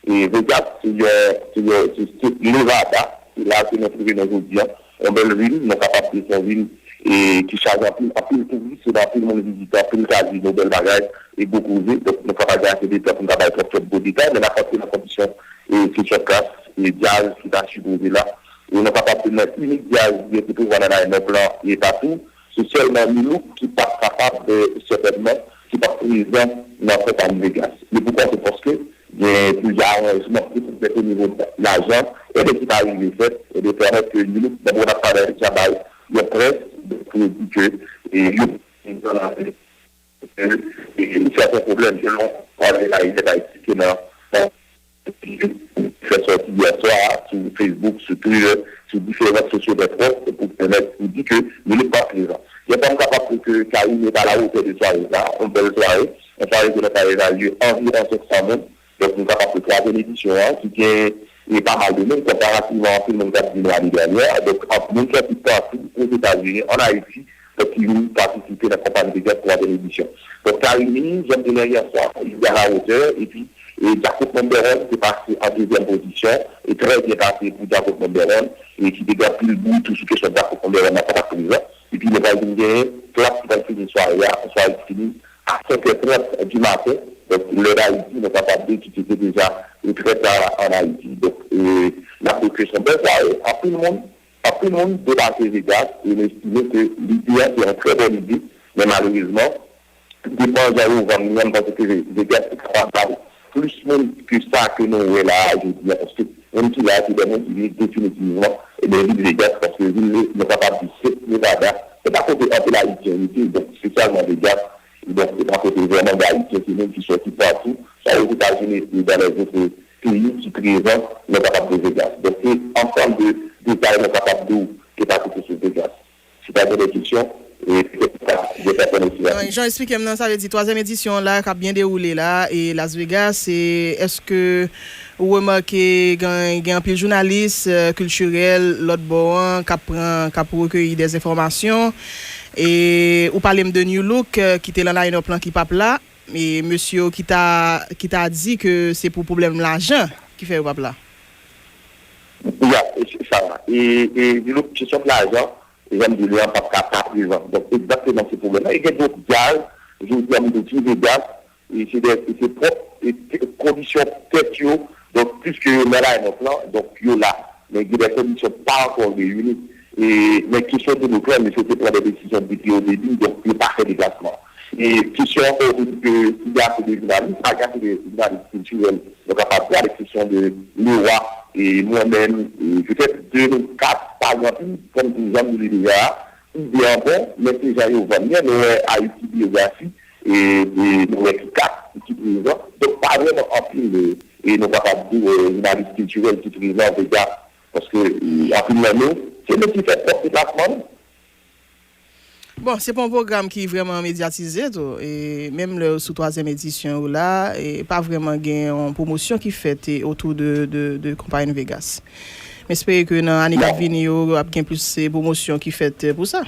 E Vegas, se yon, se yon, se, se Nevada. Se la ke nou twouve nou jodi a. Yon bèl vil, nou kapab di se yon vil, e, ki chaje anpil, anpil touris, se anpil moun vizite, anpil kazino, bèl bagay, e gwo koze. Donk, nou pa ka gen ase de tan pou n ta bay twòp, twòp gwo detay, men n ap antre nan kondisyon, e, sesyon Klass, e, djaz ki ta sipoze la. E nou kapab di nan inik djaz, li te prezan nan line-up lan, e pa tou. Se sèlman Nu-Look ki p ap kapab, e, sètènman, ki p ap prezan nan konpani Vegas. E poukisa? Se paske gen plizyè aranjman ki fèt o nivo lajan, e de ki pa rive fèt, e de pèmèt ke Nu-Look, nan bon, n ap pale, deja bay yon près, donk, pou yo di ke, e, yo, e, e, sèten pwoblèm, selon, e, la, e, la, e, nan, fè sòti yè swa sou Facebook, sou Twitter, sou diferan sosyo nètwòk pou pèmèt pou di ke Nou Look pa prezan. Gen tan m kapab di ke Carimi est à la hauteur de sware sa, yon bèl sware, yon sware ke nou ka evalye anviwon senk san moun. Donk, nou kapab di twazyèm edisyon an, ki gen, e, pa mal de moun, konparativman anpil moun k ap vini ane dènyè. Donk, anpil moun sòti patou, Ozetazini, ann Ayiti, donk, ki vin patisipe nan Konpa Vegas twazyèm edisyon. Donk, Carimi, jan m te di w yè swa, li à la hauteur, epi, e, Djakout Number One te pase an dezyèm pozisyon, e trè byen pase pou Djakout Number One, e ki te gen anpil bri tou sou kesyon Djakout Number One nan konpa prezan. Epi nou pral vin genyen Klass ki pral fini sware a, yon sware ki fini a senk è trant di maten, donk, lè Dayiti, nou kapab di ki te deja, e, trè ta ann Ayiti. Donk, e, n ap di ke se yon bèl sware, anpil moun, Anpil moun debake Vegas e nou estime ke lide a se yon trè bòn ide, men malerezman, depan jan yo vann li an, m panse ke Vegas te kapab bay plis moun ke sa ke nou wè la a jodi a, paske moun ki la a se de moun ki vin definitivman ede vil Vegas, paske vil nou kapab di se Nevada, se pa kote anpil Ayisyen rete, donk espesyalman Vegas, donk se pa kote vrèman de Ayisyen, se moun ki sòti patou, swa Ozetazini e dan lèzòt peyi ki prezan nan kapab de Vegas. Donk, se ansanm de detay nou kapab di w ki ta kite sou Vegas. Si w ta gen de kesyon, e petèt nou ka gen pèsonn osi la. Jan w eksplike m nan, sa vle di twazyèm edisyon an la k ap byen dewoule la, e Las Vegas, e èske Ou remake gen, gen anpil jounalis, eh, kiltirèl, lòt bò an, k ap pran, k ap rekeyi dèzenfòmasyon. E ou pale m de Nu Look, eh, ki te nan line-up lan ki p ap la. E mesye yo ki ta, ki ta di ke se pou pwoblèm lajan ki fè yo p ap la. Ya, e se sa. E, e Nu Look, kesyon de lajan, jan m di li an, p ap ka pa prezan. Donk, egzakteman se pwoblèm lan. E gen dòt djaz, jodi a, m di w, Vegas, e se de, e se pwòp e te- kondisyon tèt yo, donk, piske yo nan line-up lan, donk, yo la. Men gen de kondisyon pa ankò reyini. E, men kesyon de Nou Look lan, mesye te pran de desizyon depi o debi, donk, yo pa fè deplasman. E kesyon ankò, ou di ke si gen ase de jounalis, pa gen ase de jounalis kiltirèl, nou kapab di, a leksepsyon de Lewa, e mwen menm, e petèt de nou kat, pa gen anpil, kòm jan m di li deja a, ide an bon, men se jan yo vann li an, nou wè Ayiti Biyografi, e, e nou wè ki kat ki prezan. Donk, pa vrèman anpil, e, e nou kapab di, e, jounalis kiltirèl ki prezan Vegas, paske, e, anpil nan nou, se nou ki fè pwòp deplasman nou. Bon, se pa yon pwogram ki vrèman medyatize tou. E menm lè yo sou twazyèm edisyon yo la, e pa vrèman gen yon pwomosyon ki fèt, e, otou de, de, de konpayi Vegas. M espere ke nan ane k ap vini yo, ap gen plis, e, pwomosyon ki fèt, e, pou sa.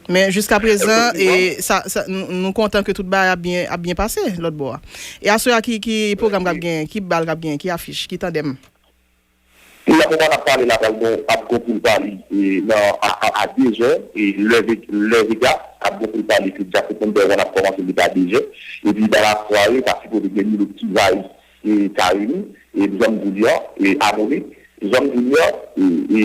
Men jiska prezan, e, sa, sa, nou, nou kontan ke tout bagay ap byen, ap byen pase lòt bò a. E aswè a, ki, ki pwogram k ap gen, ki bal k ap gen, ki afich, ki tandèm? Nan moman n ap pale la, pral gen, ap gen poul pale, e, nan, a, a, a de zè, e, lè Ve- lè Vegas, ap gen poul pale, se Jack September, ap kòmanse depi a de zè. Epi, nan lasware, ta sipoze gen Nu Look, T-Vice, e, Carimi, e, Zòm Goulyan, e, Amonik, Zòm Goulyan, e, e,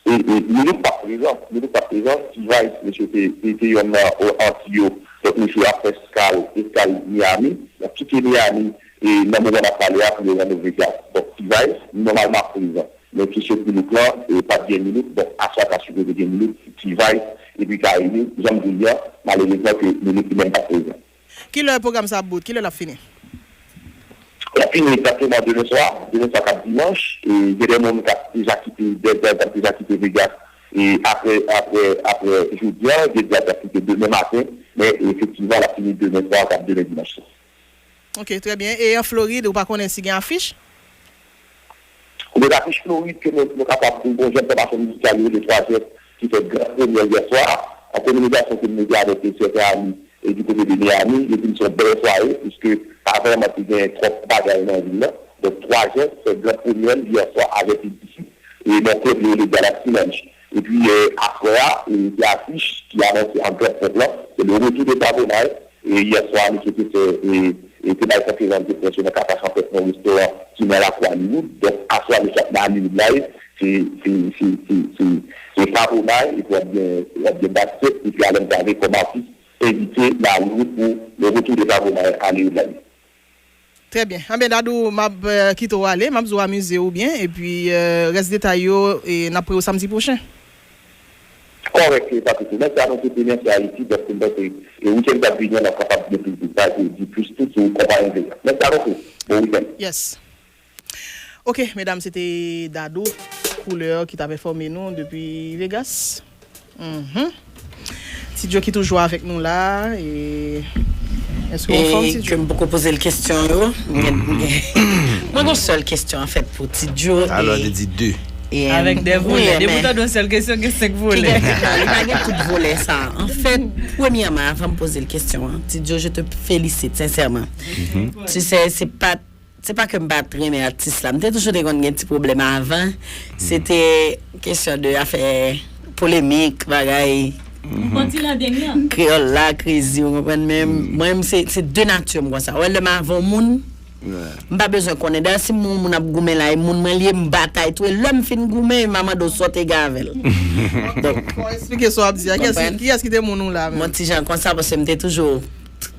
e, e, Nu Look pa prezan, Nu Look pa prezan, T-Vice, mesye te, te, te yonn nan, o, Anti yo, donk, mesye ap fè eskal, eskal Miami, y ap kite Miami, e nan moman n ap pale a, pou yo rann Vegas. Donk, T-Vice, nòmalman ap prezan. Men ki sot Nu Look lan, e pa t gen Nu Look, donk, aswè a ta sipoze gen Nu Look, T-Vice, epi Carimi, Zòm Goulyan, malerezman ke Nu Look li menm pa t prezan. Kilè pwogram sa ap bout? Kilè l ap fini? L ap fini egzakteman demen swa, demen swa k ap dimanch, e gen de moun k ap deja kite, de djaz k ap deja kite Vegas, e apre, apre, apre jodi a, gen djaz k ap kite demen maten, men efektivman, l ap fini demen swa, k ap demen dimanch lan. Ok, trè byen. E an Florid, ou pa konnen si gen afich? Gen afich Florid ke nou, nou kapab di, gon jèn fòmasyon mizikal yo rele Twa Jès ki fè gran premyè yè swa a, an kominikasyon ke m mete avèk sèten ami e di kote de Miami, yo di m se yon bèl sware, piske pa vrèman te gen twòp bagay nan vil lan. Donk, Twa Jès fè gran premyè l yè swa avèk E D C, e nan klèb yo rele Galaxy Lounge. Epi, e, aswè a, e, se afich ki anonse an gran ponp lan, se le retour de Tabonay, e yè swa, misye te fè, e, e te bay konferans de près yo nan Kafach Anpèt, nan restoran ki nan lakou Hollywood. Donk, aswè a, misye ap nan Hollywood Live, se, se, se, se, se, se Tabonay, epi w ap gen, w ap gen Basket, epi Alain Gravé kòm atis envite nan Hollywood pou le retour de Tabonay Hollywood Live. Trè byen. Anben, Dadou, m ap, eh, kite w ale, m ap di w amize w byen, epi, eh, rès detay yo, e, n ap pre w samdi pwochen. Kòrèk, e pa toutou. Mèsi a nou tout, e mèsi Ayiti, paske m panse, e wikenn k ap vini an, n ap kapab gen plis detay, e di plis tou sou konpayi Vegas. Mèsi a nou tout. Bon wikenn. Yes. Ok, medam, se te Dadou Couleur ki t ap enfòme nou depi Vegas. Mhm. Ti Djo ki toujou avèk nou la. E, èske w anfòm, Ti Djo? Ke m poko poze l kesyon yo. Mwen gen, mwen gen, mwen gen yon sèl kesyon, anfèt, pou Ti Djo. Alò, e, te di de. E, avèk de volè. Depi w tande yon sèl kesyon, gen senk volè. Ki gen, non, li pa gen tout volè sa. Anfèt, premyèman, avan m poze l kesyon an, Ti Djo, je te félicite, sincèrement. Tu sais, se pa Se pa ke m pa t renmen atis la. M te toujou te konn gen ti pwoblèm avan. Se te kesyon de afè polemik, bagay. Ou konn ti landeng nan? Kreyòl la, krezi, ou konprann? Men mwen, se, se de nati m konsa. Ou wè, lè m avè yon moun, m pa bezwen konnen. Dayè, si m wè yon moun ap goumen la, e moun mwen li ye, m batay tou. E lè m fin goumen, m a mande w sa w te gen avè l. Donk, fò w eksplike sa w ap di a. Kiyès ki, kiyès ki te moun ou la menm? Mwen ti jan konsa, paske m te toujou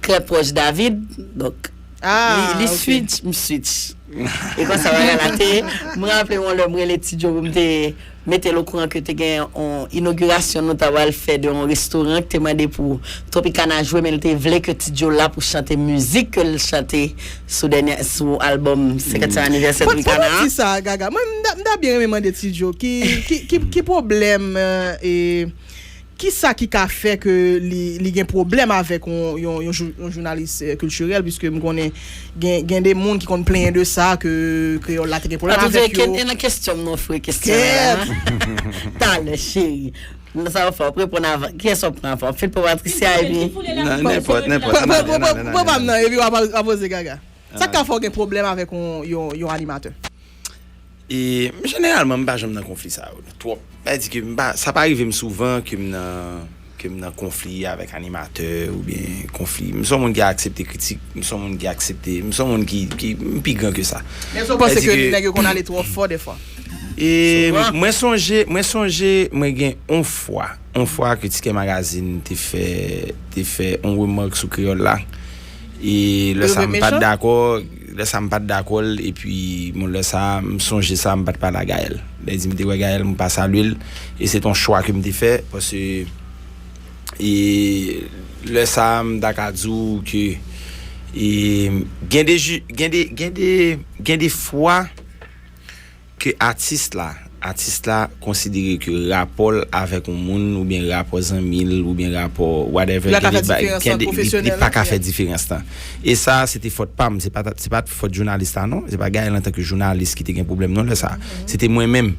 trè pwòch David. Donk, li, li switch, m switch. E konsa bagay la te ye. M raple yon lè m rele Ti Djo pou m te mete l okouran ke te gen yon inogirasyon nou ta pral fè de yon restoran ki te mande pou Tropicana jwe, men l te vle ke Ti Djo la pou chante mizik ke l chante sou dènyè, sou albòm senkantyèm anivèsè Tropicana a. Fò, fò nou di sa, Gaga. Mwen, m ta, m ta byen renmen mande Ti Djo ki, ki, ki, ki pwoblèm, eh, e, Kisa ki ka fè ke li, li gen pwoblèm avèk yon, yon, yon, jou- yon jounalis eh, kiltirèl, piske m konnen gen, gen de moun ki konn plenyen de sa, ke kreyòl la te gen pwoblèm An tou avèk ka, yo. Nan kesyon m ofri kesyon an. Talè, cheri. Nan sa w fè, w ap reponn avan. Kiyès w ap pran avan? W ap fè l pou Patricia epi. Nan nenpòt, nenpòt. Pran pran m nan, epi w ap poze Gaga. Sa ka fè w gen pwoblèm avèk yon, yon, yon animatè? E jeneralman, m pa janm nan konfli sa yo twòp. Sa di ke m pa, sa pa rive m souvan ke m nan ke m nan konfli avèk animatè oubyen konfli. M se yon moun ki aksepte kritik, m se yon moun ki aksepte, m se yon moun ki, ki m pi gran ke sa. Èske w panse ke nèg yo konn ale twò fò defwa? E mwen sonje, mwen sonje mwen gen yon fwa, yon fwa ke Tikè Magazine te fè te fè yon remak sou kreyòl la. E lè sa m pa t dakò, lè sa m pa t dakò l, epi bon lè sa m sonje sa m pa t pale a Gaël. Lè di m te wè Gaël m pa salye l, e se t yon chwa ke m te fè paske e lè sa m ta ka di w ke e gen de gen de gen de gen de fwa ke atis la atis la konsidere ke rapò l avèk yon moun oubyen rapò zanmi l oubyen rapò whatever li pa ka fè diferans lan. E sa se te fòt pa m, se pa se pa fòt jounalis la non, se pa Gaël antanke jounalis ki te gen pwoblèm non lè sa. Se te mwen menm.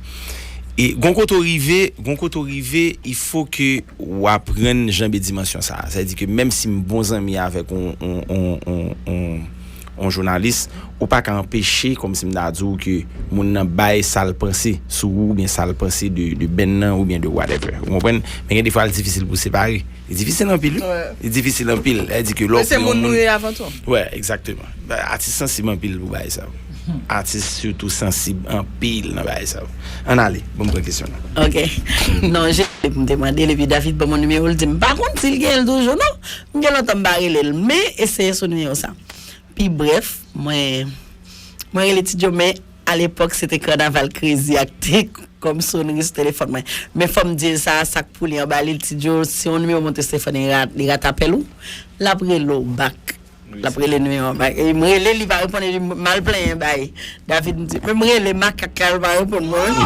E gon kote w rive, gon kote w rive, il faut ke w aprann janbe dimansyon sa. Sa vle di ke menm si m bon zanmi avèk yon yon yon yon yon yon jounalis, ou pa ka anpeche kòmsi m ta di w ke moun nan bay sa l panse sou ou oubyen sa l panse de de band nan oubyen de whatever. Ou konprann? Men gen defwa l difisil pou separe. Li difisil anpil wi. Li difisil anpil. Sa vle di ke lè w pran yon moun. Wè, egzakteman. Atis sansib anpil pou bagay sa yo. Atis sitou sansib anpil nan bagay sa yo. Ann ale, ban m pran kesyon nan. Ok. Non, je m te mande l epi David ban mwen nimewo l di m pa konn si l gen l toujou non. M gen lontan m pa rele l men eseye sou nimewo sa. Pi brèf, mwen mwen rele Ti Djo men alepòk se te kanaval krezi ak te kòm sonri sou telefòn mwen. Men fò m di l sa, sa k pou li anba li, Ti Djo, si yon nimewo monte sou telefòn li li rat apèl ou, l ap rele w bak. L ap rele nimewo an bak. E m rele li pa reponn epi m al plenyen bay. David m di, men m rele makak la l pa reponn mwen.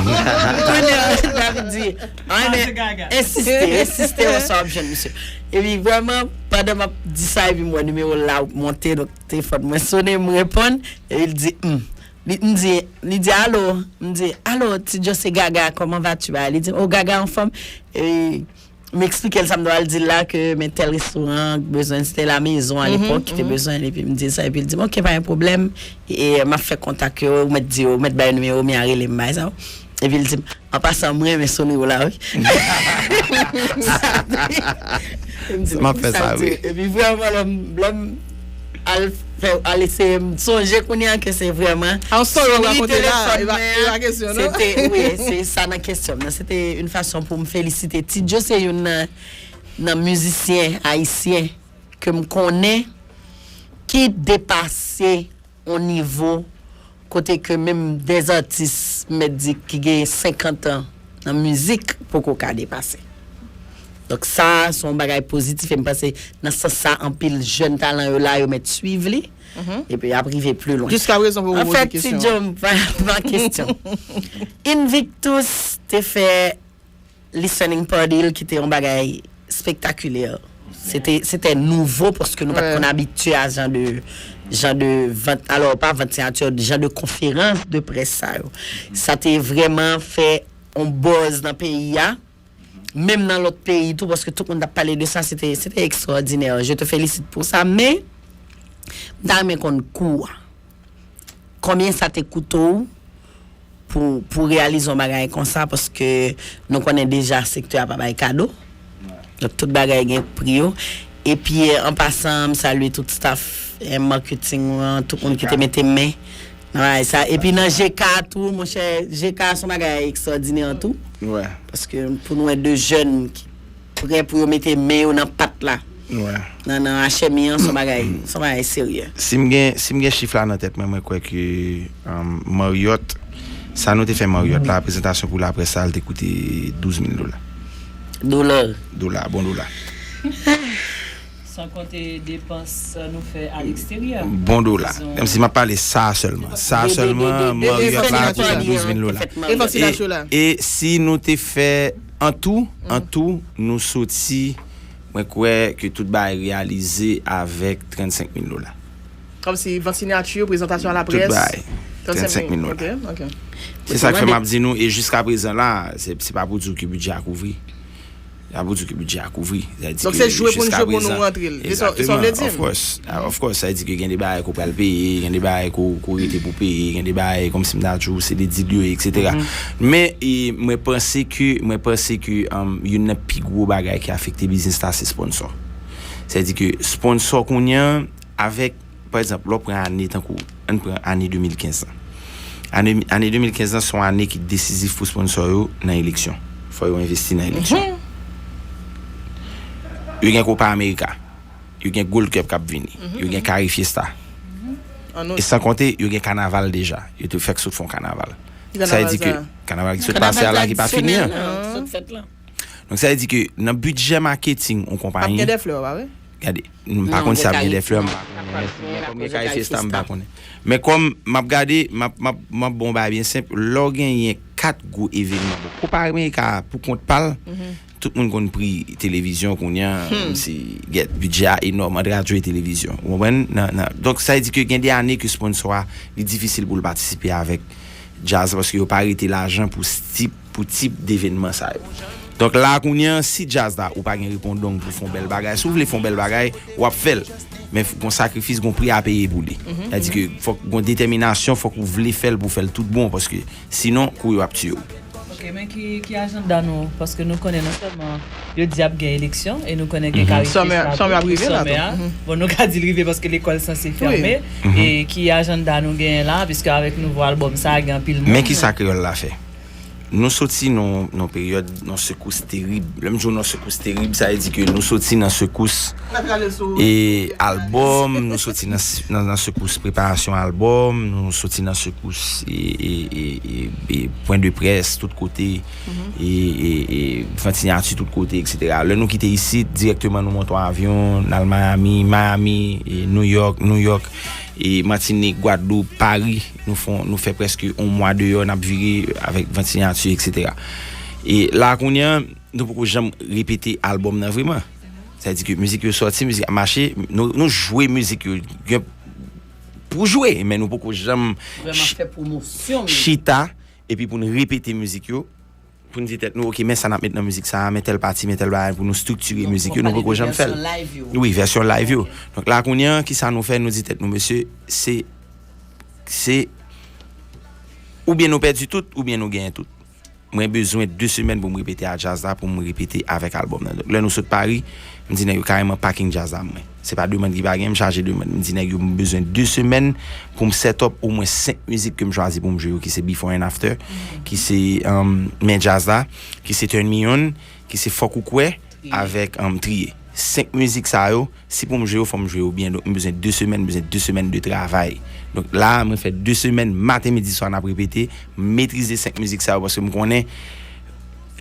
Kounye a David di, ay men ensiste, ensiste wè sa w ap jwenn misye. Epi vrèman, pandan m ap di sa epi m wè nimewo l la monte, donk telefòn mwen sonnen, m reponn, epi l di, hmm. Li, m di, li di, alo, m di, alo, Ti Djo se Gaga, comment vas-tu? Bagay, li di, oh, Gaga anfòm. E, m eksplike l sa m t pral di l la, ke men tèl restoran, bezwen, se te La Maison alepòk ki te bezwen l, epi m di l sa, epi l di m, ok, pa gen pwoblèm, e, m ap fè kontak yo, ou mèt di yo, ou mèt bay nimewo, men a rele m, bagay sa yo. Epi l di m, an pasan, m renmen sonri w la, wi. M di, M ap fè sa, wi. Epi vrèman, lè m, lè m al fè, al eseye, m sonje kounye a ke se vrèman. An sòl w rakonte la, e pa e pa kesyon, non? Se te, wi, se sa nan kesyon m nan. Se te yon fason pou m felisite Ti Djo, se youn nan, nan mizisyen ayisyen ke m konnen ki depase yon nivo kote ke menm dè zatis, m mèt di, ki gen senkant an nan mizik poko ka depase. Donk sa se yon bagay pozitif e m panse nan sans sa anpil jèn talan yo la yo mèt swiv li epi y ap rive pli lwen. Jiska prezan pou An poze fèt, Ti kesyon. Djo, m pa pa kesyon. Invictus te fè listening party l ki te yon bagay spektakilè. Se te se te nouvo paske nou pa t Ouais. konn abitye a jan de jan de vant, alò pa vant siyati, jan de konferans de près sa yo. Sa te vrèman fè yon buzz nan peyi a, menm nan lòt peyi tou, paske tout moun t ap pale de sa, se te se te ekstraòdinè. Je te félicite pour ça, men m ta renmen konn kou a. Konbyen sa te koute w pou, pou reyalize yon bagay konsa, paske nou konnen deja sektè a pa bay kado. Donk, tout bagay gen pri yo. Epi, an pasan, m salye tout staff, eh, marketing lan, tout moun ki te mete men nan bagay sa. Epi nan J K tou, monchè, J K se yon bagay ekstraòdinè tou. Wè. Paske pou nou wè de jèn ki prè pou yo mete men yo nan pat la. Wè. Nan, nan H M I an, se yon bagay, se yon bagay serye. Si m gen, si m gen chif la nan tèt mwen, mwen kwè ke um, Marriott, sa nou te fè Marriott la, prezantasyon pou laprès sa, l te koute douz mil dola. Dola. Dola, bon dola. San konte depans nou fè alegsteryè. Bon dola. Menm si m ap pale sa sèlman. Sa sèlman, Marriott la te fè douz mil dola. E fòk ti lache la. E si nou te fè An tou, an tou, nou soti, mwen kwè ke tout bagay reyalize avèk trannsenk mil dola. Kòmsi vant siyati, prezantasyon a laprès. Tout bagay. Trannsenk mil dola. Se sa k fè m ap di nou, e jiska prezan la, se pa pou di ke bidjè a kouvri. Se pa pou di ke bidjè a kouvri. Donk se jwe pou n jwe pou nou rantre l. Se sa w vle di m? Of course. Sa vle di ke gen de bagay ke w pral peye, gen de bagay ke w rete pou peye, gen de bagay kòmsi m ta di w se de dil yo ye, etsetera. Men mwen panse ke, mwen panse ke youn nan pi gwo bagay ki afekte biznis la se sponsò. Sa vle di ke sponsò kounye a, avèk, pa egzanp, lè w pran ane tankou, ann pran ane de mil kenz lan. Ane, ane de mil kenz lan se yon ane ki desizif pou sponsò yo nan eleksyon. Fò yo envesti nan eleksyon. Yo gen Copa America. Yo gen Gold Cup k ap vini. Yo gen Cari Fiesta. E san konte, yo gen kanaval deja. Yo te fèk sot fè yon kanaval. Sa vle di ke kanaval ki sot pase a la ki pa fini an. Donk sa vle di ke nan bidjè maketing yon konpayi. Ap gen dè flè, pa vre? Gade, m pa konn si ap gen dè flè, m pa konnen. Men kòm gen Cari Fiesta, m pa konnen. Men kòm m ap gade, m ap, m ap, m ap ba w yon bagay byen senp. Lè w genyen kat gwo evenman, bon, Copa America pou kont pa l, tout moun konn pri televizyon kounye a, se, gèt, bidjè a enòm ant radyo e televizyon. Ou konprann? Nan, nan, donk, sa vle di ke gen de ane ke sponsò a, li difisil pou l patisipe avèk djaz, paske yo pa rete lajan pou tip, pou tip devenman sa yo. Donk la kounye a, si djaz la, ou pa gen repondong pou fè yon bèl bagay, si w vle fè yon bèl bagay, w ap fè l. Men fòk gon sakrifis, gon pri a peye pou li. Sa vle di ke fòk gon detèminasyon, fòk ou vle fè l pou fè l tout bon, paske sinon, kou yo ap tiye w. Ok, men ki, ki ajanda nou? Paske nou konnen non sèlman yo di ap gen eleksyon, e nou konnen gen Cari Fiesta, sòmè a. Bon, nou ka di l rive paske lekòl sanse fèmen. E ki ajanda nou genyen la, piske avèk nouvo albòm sa a, gen anpil moun. Men ki sa kreyòl la fè? Nou soti nan yon peryòd, nan sekous terib. Lè m di w nan sekous terib, sa vle di ke nou soti nan sekous e albòm, nou soti nan, nan, nan sekous preparasyon albòm, nou soti nan sekous e, e, e, e, e pwen de près tout kote, e, e, e vant siyati tout kote, etsetera. Lè nou kite isit, dirèkteman nou monte yon avyon, n al Miami, Miami, e New York, New York, e Matinik, Gwadloup, Pari. Nou fè, nou fè prèske yon mwa deyò, n ap vire avèk vant siyati, etsetera. E la kounye a, nou poko janm repete albòm nan vrèman. Sa vle di ke mizik yo sòti, mizik ap mache, nou, nou jwe mizik yo gen pou jwe, men nou poko janm chita epi pou n repete mizik yo, pou n di tèt nou, ok, men sa n ap met nan mizik sa a, men tèl pati, men tèl bagay, pou nou estriktire mizik yo, nou poko janm fè l. Wi, vèsyon live yo. Donk la kounye a, kisa nou fè? Nou di tèt nou, mesye, se, se oubyen nou pèdi tout, oubyen nou genyen tout. Mwen bezwen de semèn pou m repete a djaz la, pou m repete avèk albòm nan. Donk lè nou sot Pari, m di nèg yo kareman paking djaz la mwen. Se pa demann ki pa gen, m chaje demann. M di nèg yo m bezwen de semèn pou m set up omwen senk mizik ke m chwazi pou m jwe yo, ki se Before and After, ki se, um, Men Djaz La, ki se Turn Me On, ki se Fòk Ou Kwè, avèk, um, Triye. Senk mizik sa yo, si pou m jwe yo, fò m jwe yo byen. Donk m bezwen de semèn, m bezwen de semèn de travay. Donk la, mwen fè de semèn, maten, midi, swa, n ap repete, m metrize senk mizik sa yo, paske m konnen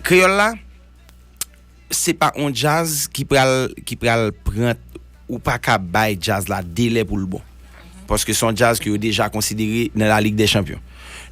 kreyòl la, se pa yon djaz ki pral, ki pral pran, ou pa ka bay djaz la delè pou l bon. Paske se yon djaz ke yo deja konsidere nan la Ligue des Champions.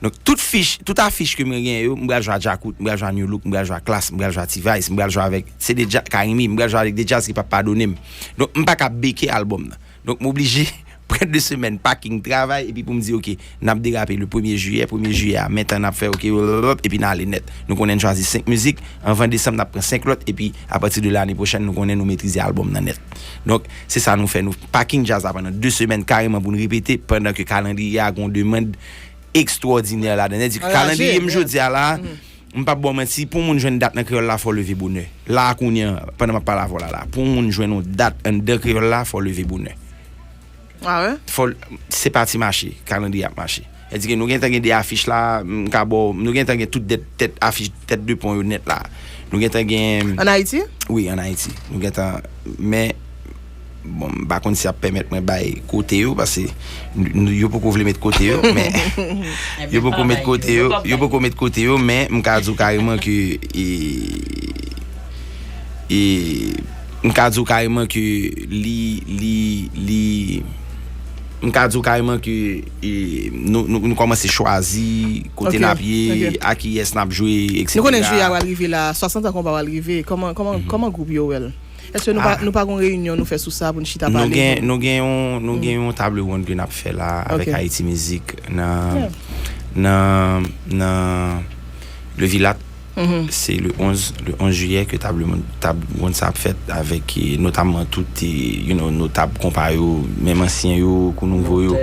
Donk tout fich, tout afich ke mwen genyen yo, m pral jwe a Djakout, m pral jwe a Nu Look, m pral jwe a Klass, m pral jwe a T-Vice, m pral jwe avèk, se de djaz, Karimi, m pral jwe avèk de djaz ki p ap padone m. Donk m pa ka beke albòm nan. Donk m oblije pran de semèn paking travay epi pou m di, ok, n ap derape le premye jiyè, premye jiyè a, men tan n ap fè, ok, epi n ale nèt. Nou konnen n chwazi senk mizik, anvan desanm n ap pran senk lòt, epi apati de lane pwochèn nou konnen nou metrize albòm nan nèt. Donk se sa nou fè, nou paking djaz la pandan de semèn kareman pou n repete, pandan ke kalandriye a gen yon demann ekstwòdinè ladan. Sètadi ke kalandriye m jodi a la, m p ap ba w manti, pou yon moun jwenn dat nan kreyòl la, fò w leve bonè. La a kounye a, pandan m ap pale avè w la, la, pou yon moun jwenn yon dat anndan kreyòl la, fò w leve bonè. Ah wè? Fò, se pa ti mache, kalandriye ap mache. Sètadi ke nou gentan gen de afich la, m ka ba w, nou gentan gen tout tèt, tèt afich, tèt de pon yo nèt la. Nou gentan gen. Ann Ayiti? Wi, ann Ayiti. Nou gentan, men, bon, m pa konn si y ap pèmèt mwen bay kote yo, paske n-, n-, yo poko vle met kote yo, men yo poko met kote yo, yo poko met kote yo, men m ka di w kareman ke, e, e, m ka di w kareman ke li, li, li, M ka di w kareman ke e, nou, nou, nou kòmanse chwazi kote n ap ye, a kiyès n ap jwe, etsetera. Nou konnen jiyè a pral rive la, swasant an konpa pral rive. Kòman, kòman, kòman gwoup yo wè l? Èske nou pa, nou pa gon reyinyon nou fè sou sa pou n chita pale? Nou gen, nou gen yon, nou gen yon table ronde ke n ap fè la avèk Haiti Music nan, nan, nan Le Vilat. Se le onz, le onz jiyè ke table ronde, table ronde sa ap fèt avèk, eh, notamman tout, eh, you know, notab konpa yo, menm ansyen yo, kou nouvo yo.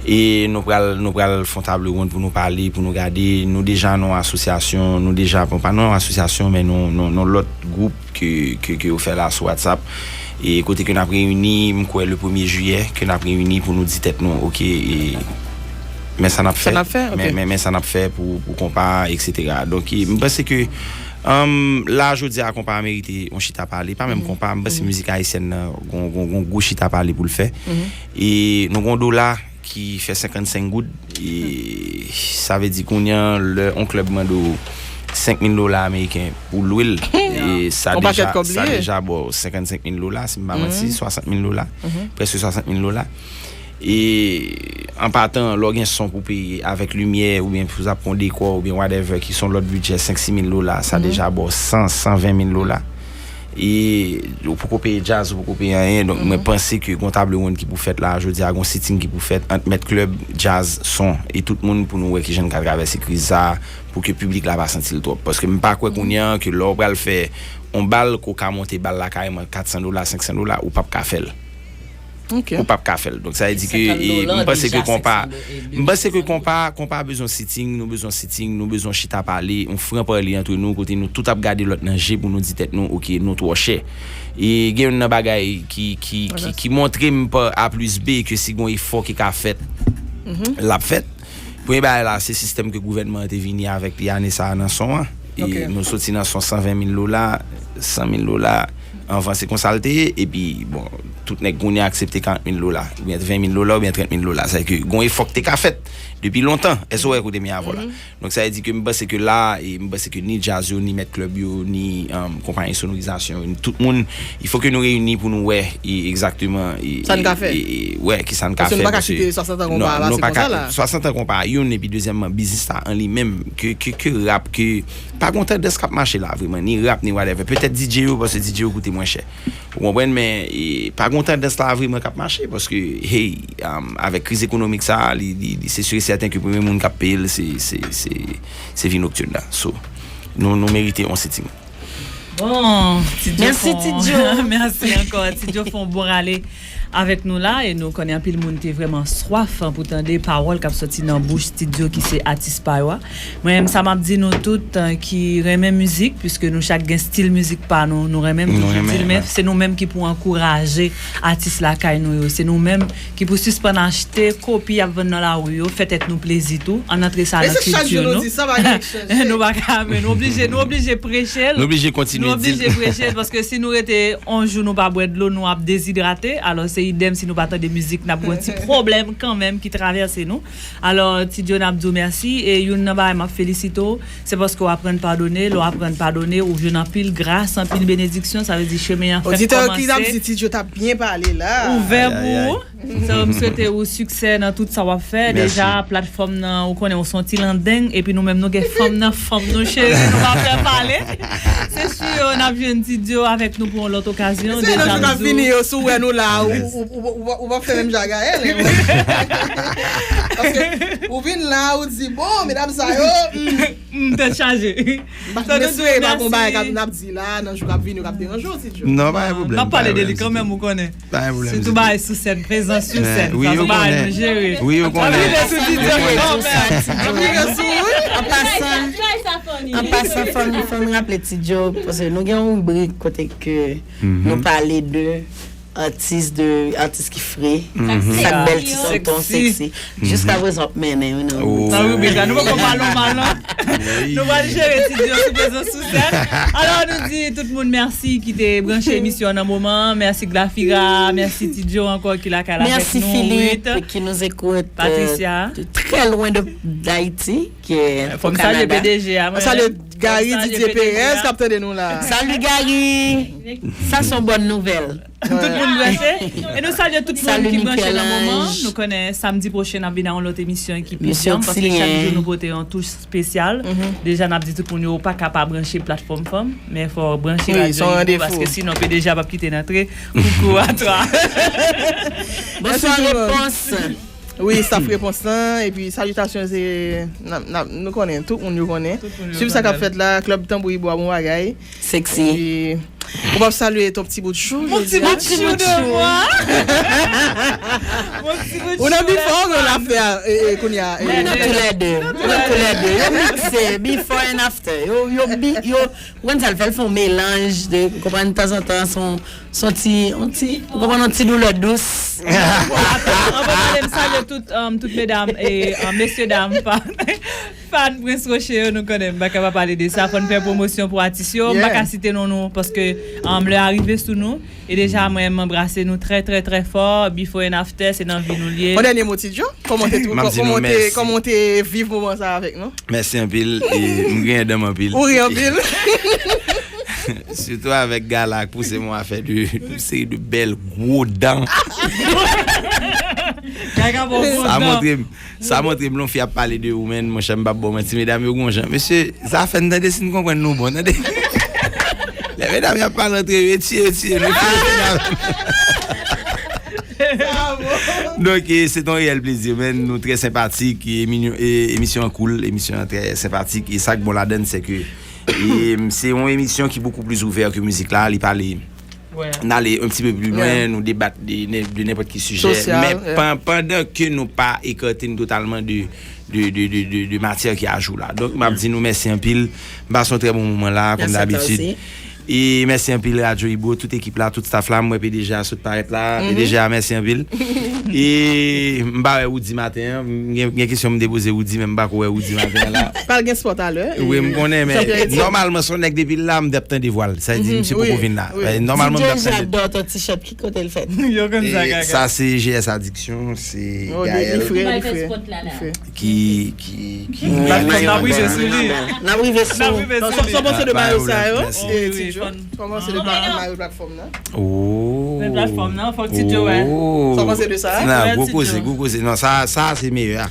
E nou pral, nou pral fè yon table ronde pou nou pale, pou nou gade, nou deja nan yon asosyasyon, nou deja, bon, pa nan yon asosyasyon, men nou, nou, nou lòt gwoup ke, ke, ke yo fè la sou WhatsApp. E kote ke n ap reyini, m kwè le premye jiyè, ke n ap reyini pou nou di tèt nou, oke, e, men sa n ap fè, men, men, men sa n ap fè pou, pou konpa, etsetera. Donk, e, m panse ke, um, la, jodi a, konpa a merite yon chita pale, pa menm konpa, m panse mizik ayisyèn nan, gon, gon, gon gwo chita pale pou l fè. E nou gon dola ki fè senkannsenk goud, e sa vle di kounye a, lè yon klèb mande w senk mil dola ameriken pou lwe l, e sa deja, sa deja ba w senkannsenk mil dola, si m pa manti, swasant mil dola, prèske swasant mil dola. E an patan, lè w gen son pou peye avèk limyè, oubyen pou sa pran dekò, oubyen whatever, ki se yon lòt bidjè, senk sis mil dola, sa deja ba w san, san ven mil dola. E ou poko peye djaz, ou poko peye anyen. Donk, mwen panse ke gon table ronde ki pou fèt la, jodi a, gon sitting ki pou fèt ant mèt klèb, djaz, son, e tout moun pou nou wè kijan n ka travèse kriz sa a, pou ke piblik la pa santi l twòp. Paske m pa kwè kounye a ke lè w pral fè yon bal, ke w ka monte bal la kareman katsan dola, senksan dola, ou p ap ka fè l. Ou p ap ka fè l. Donk, sa vle di ke, e, m panse ke konpa, m panse ke konpa, konpa bezwen sitting, nou bezwen sitting, nou bezwen chita pale, yon fran pale antre nou, kote nou tout ap gade lòt nan je pou nou di tèt nou, oke, nou twò chè. E gen youn nan bagay ki, ki, ki, ki montre m pa A plis B ke si gon efò ki ka fèt, l ap fèt. Premye bagay la, se sistèm ke gouvènman an te vini avèk li ane sa a nan son an. E nou soti nan son san ven mil dola, san mil dola, anvan se konsa l te ye, epi, bon, tout nèg kounye a aksepte karant mil dola, oubyen ven mil dola, oubyen trant mil dola. Sa vle di ke gon efò ki te ka fèt depi lontan. Èske w wè kote m ye avè w la? Donk, sa vle di ke m panse ke la, e m panse ke ni djaz yo, ni mèt klèb yo, ni, um, konpayi sonorizasyon yo, ni tout moun, il faut que nou reyini pou nou wè, e, egzakteman, e, sa n ka fè. E, e, wè, kisa n ka fè, paske nou pa ka kite swasant an konpa pase konsa la. Swasant an konpa, youn, epi dezyèmman, biznis la an li menm, ke, ke, ke rap, ke, pa gon tandans k ap mache la, vrèman, ni rap, ni whatever. Petèt D J yo, paske D J yo koute mwen chè. Ou konprann, men, e, pa gon tandans la vrèman k ap mache, paske, hey, um, avèk kriz ekonomik sa a, li, li, li, se si e sèten ke premye moun k ap peye l, se, se, se, se vi noktin nan. So, nou, nou merite yon sitting. Bon, Ti Djo. Mèsi, Ti Djo. Mèsi ankò. Ti Djo fè yon bon rale avèk nou la, e nou konnen anpil moun te vrèman swaf pou tande pawòl k ap sòti nan bouch Ti Djo ki se atis pa yo a. Mwen menm, sa m ap di nou tout, eh, ki renmen mizik, piske nou chak gen stil mizik pa nou, nou renmen m toujou di l, men se nou menm ki pou ankouraje atis lakay nou yo. Se nou menm ki pou sispann achte kopi y ap vann nan lari yo, fè tèt nou plezi tou. Ann antre sa nan kilti nou. Nou pa ka, men nou oblije, nou oblije preche l. Nou oblije kontinye di l. Nou oblije preche l, paske si nou rete yon jou nou pa bwè dlo, nou ap dezidrate. Alò, se idèm si nou pa tande mizik, n ap gen yon ti pwoblèm kanmenm ki travèse nou. Alò, Ti Djo, n ap di w mèsi. E youn nan bagay m ap felisite w, se paske w aprann padone. Lè w aprann padone, ou jwenn anpil gras, anpil benediksyon. Sa vle di chemen an fèk kòmanse. Oditè yo ki t ap di Ti Djo t ap byen pale la. Ouvè pou ou. So, m swete ou siksè nan tout sa w ap fè. Deja, platfòm nan, ou konnen, ou se yon ti landeng. Epi nou menm, nou gen fanm nan fanm nou, cheri. Nou pa pè pale. Se si, n ap jwenn Ti Djo avèk nou pou yon lòt okazyon. Se nan jou k ap vini yo, si w wè nou la, ou, ou, ou, ou, ou p ap fè menm jan ak Gaëlle, hein. Paske ou vin la, ou di, bon, medam sa yo, hmm. M tèt chaje. M pa, m espere pa gon bagay k ap, n ap di la, nan jou k ap vini, yo k ap deranje w, Ti Djo. Non, pa gen pwoblèm. N ap pale de li kanmenm, ou konnen. Pa gen pwoblèm. Sitou bagay sou sèn, prezans sou sèn. Wi, yo konnen. Wi, yo konnen. Ap rive sou Ti Djo kanmenm. Ap rive sou, wi. An pasan, an pasan, fò n, fò n raple Ti Djo, paske nou gen yon ribrik kote ke nou pale de atis, de atis ki fre, sa k bèl, ti tonton, seksi. Jiskaprezan w ap mennen, wi, nan ribrik sa. Nan ribrik la, nou poko pale w mal, non. Nou pral jere Ti Djo sou prezans sou sèn. Alò, nou di tout moun mèsi ki te branche emisyon an nan moman an. Mèsi Glafira, mèsi Ti Djo ankò ki lakay la avèk nou. Mèsi Philippe, qui nous écoute, euh, de très loin de, d'Haïti, qui est au Canada. Fò m salye P D G a, mwen. Gary Didier Perez k ap tande nou la. Salut Gary. Sa se yon bòn nouvèl. Tout moun branche. E nou salye tout moun ki branche nan moman. Nou konnen samdi pwochen n ap vin ak yon lòt emisyon ki pi djanm paske chak jou nou pote yon touch espesyal. Deja n ap di tout moun yo pa ka pa branche platfòm fanm, men fò branche radyo Ibo paske sinon P D G a p ap kite n antre. Koukou a twa. Bonswa Repons. Wi, staff Repons lan, epi salitasyon se, n ap, n ap, nou konnen, tout moun yo konnen. Swiv sa k ap fèt la, Club Tanbou Ibo a bon bagay. Sexy. Epi, ou p ap salye ton ti bout chou, Mon ti bout chou de mwa. Mon ti bout chou. Ou nan bifò, ou nan afè, e, e, kounye a, e. Nou nan tou lè de. Nou nan tou lè de. Yo mikse, before and after. Yo, yo, bi- yo, ou konn sa l fè, l fè yon melanj de, ou konprann, tanzantan, se yon Se yon ti, yon ti, ou konprann, yon ti doulè dous. Anvan m ale, m salye tout, um, tout medam e, um, mesye dam fan, fan Prince Rocher yo, nou konnen m pa ka pa pale de sa, fò n fè pwomosyon pou atis yo, m pa ka site non nou paske, um, lè a rive sou nou, e deja mwen m anbrase nou trè, trè, trè fò, before and after, se nan vi nou l ye. Yon dènye mo, Ti Djo, kòman w te, kòman w te, kòman w te viv moman sa avèk nou? Mèsi anpil, e m griyen dan m anpil. Ou ri anpil. Sitou avèk gala k pouse mwen a fè de, yon seri de bèl gwo dan. Gaga bon gwo dan. Sa montre m, sa montre m lè yon fi ap pale de ou, men, monchè, m p ap ba w manti, medam yo gon jan. Mesye, zafè n tande si n konprann nou bon, tande. Lè medam y ap pale antre yo, e tiye, e tiye, nou tiye medam. Donk, e, se t on reyèl plezi, men, nou trè senpatik, e, emisyon an cool, emisyon an trè senpatik, e sa k bon ladan l, se ke E, se yon emisyon ki bokou plis ouvè ke mizik la, li pale, n ale yon ti pe pli lwen, nou debat de, de nenpòt ki sijè, men pan- pandan ke nou pa ekate n totalman de, de, de, de, de, de matyè ki a jou la. Donk, m ap di nou mèsi anpil, m pase yon trè bon moman la, kòm dabitid. E mèsi anpil Radyo Ibo, tout ekip la, tout staff la, m wè P D G a sot parèt la, P D G a mèsi anpil. E m pa wè Woody maten an, m gen, gen kesyon m te poze Woody, men m pako wè Woody maten an la. Pral gen spò talè. Wi, m konnen, men nòmalman, se yon nèg depi la, m t ap tande vwa l. Sa vle di, misye poko vin la. Nòmalman, m t ap tande. Adò ton T-shirt, ki kote l fèt? Yo konn sa, Gaga. Sa se G S Addiction, se Gaël ki, ki, ki, n ap rive sou li. N ap rive sou li. Sa w panse de mayo sa yo? Ti Djo, sa w panse de mayo platfòm nan? Oh. Men platfòm nan, fòk Ti Djo wè. Sa w panse de sa? Nan, gwo koze, gwo koze. Non, sa, sa se meyè a.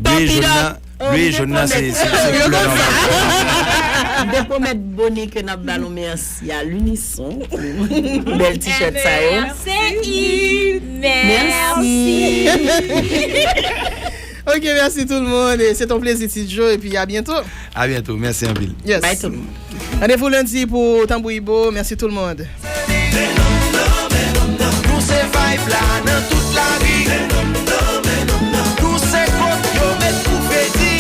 Ble jòn nan, ble jòn nan se, se, se koulè nòmal. M te pwomèt Boni ke n ap ba l yon mèsi a linison pou bèl t-shirt sa yo. Mèsi. Ok, mèsi tout le monde. Se t on plezi, Ti Djo, epi a byento. A byento, mèsi anpil. Yes. Bye tout le monde. Randevou lendi pou Tanbou Ibo. Mèsi tout le monde. Nou se vibe la nan tout lari. Nou se kot yo met pou fredi.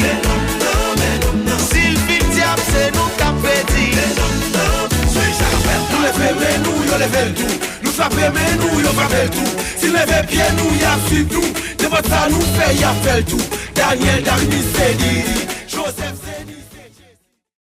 Si l fin dyab, se nou k ap fredi. Nou leve men nou, yo leve l tou. Nou frape men nou, yo frape l tou. Si leve pye nou, y ap swiv nou. Nenpòt sa nou fè, y ap fè l tou. Daniel, Dami, Céline, Joseph.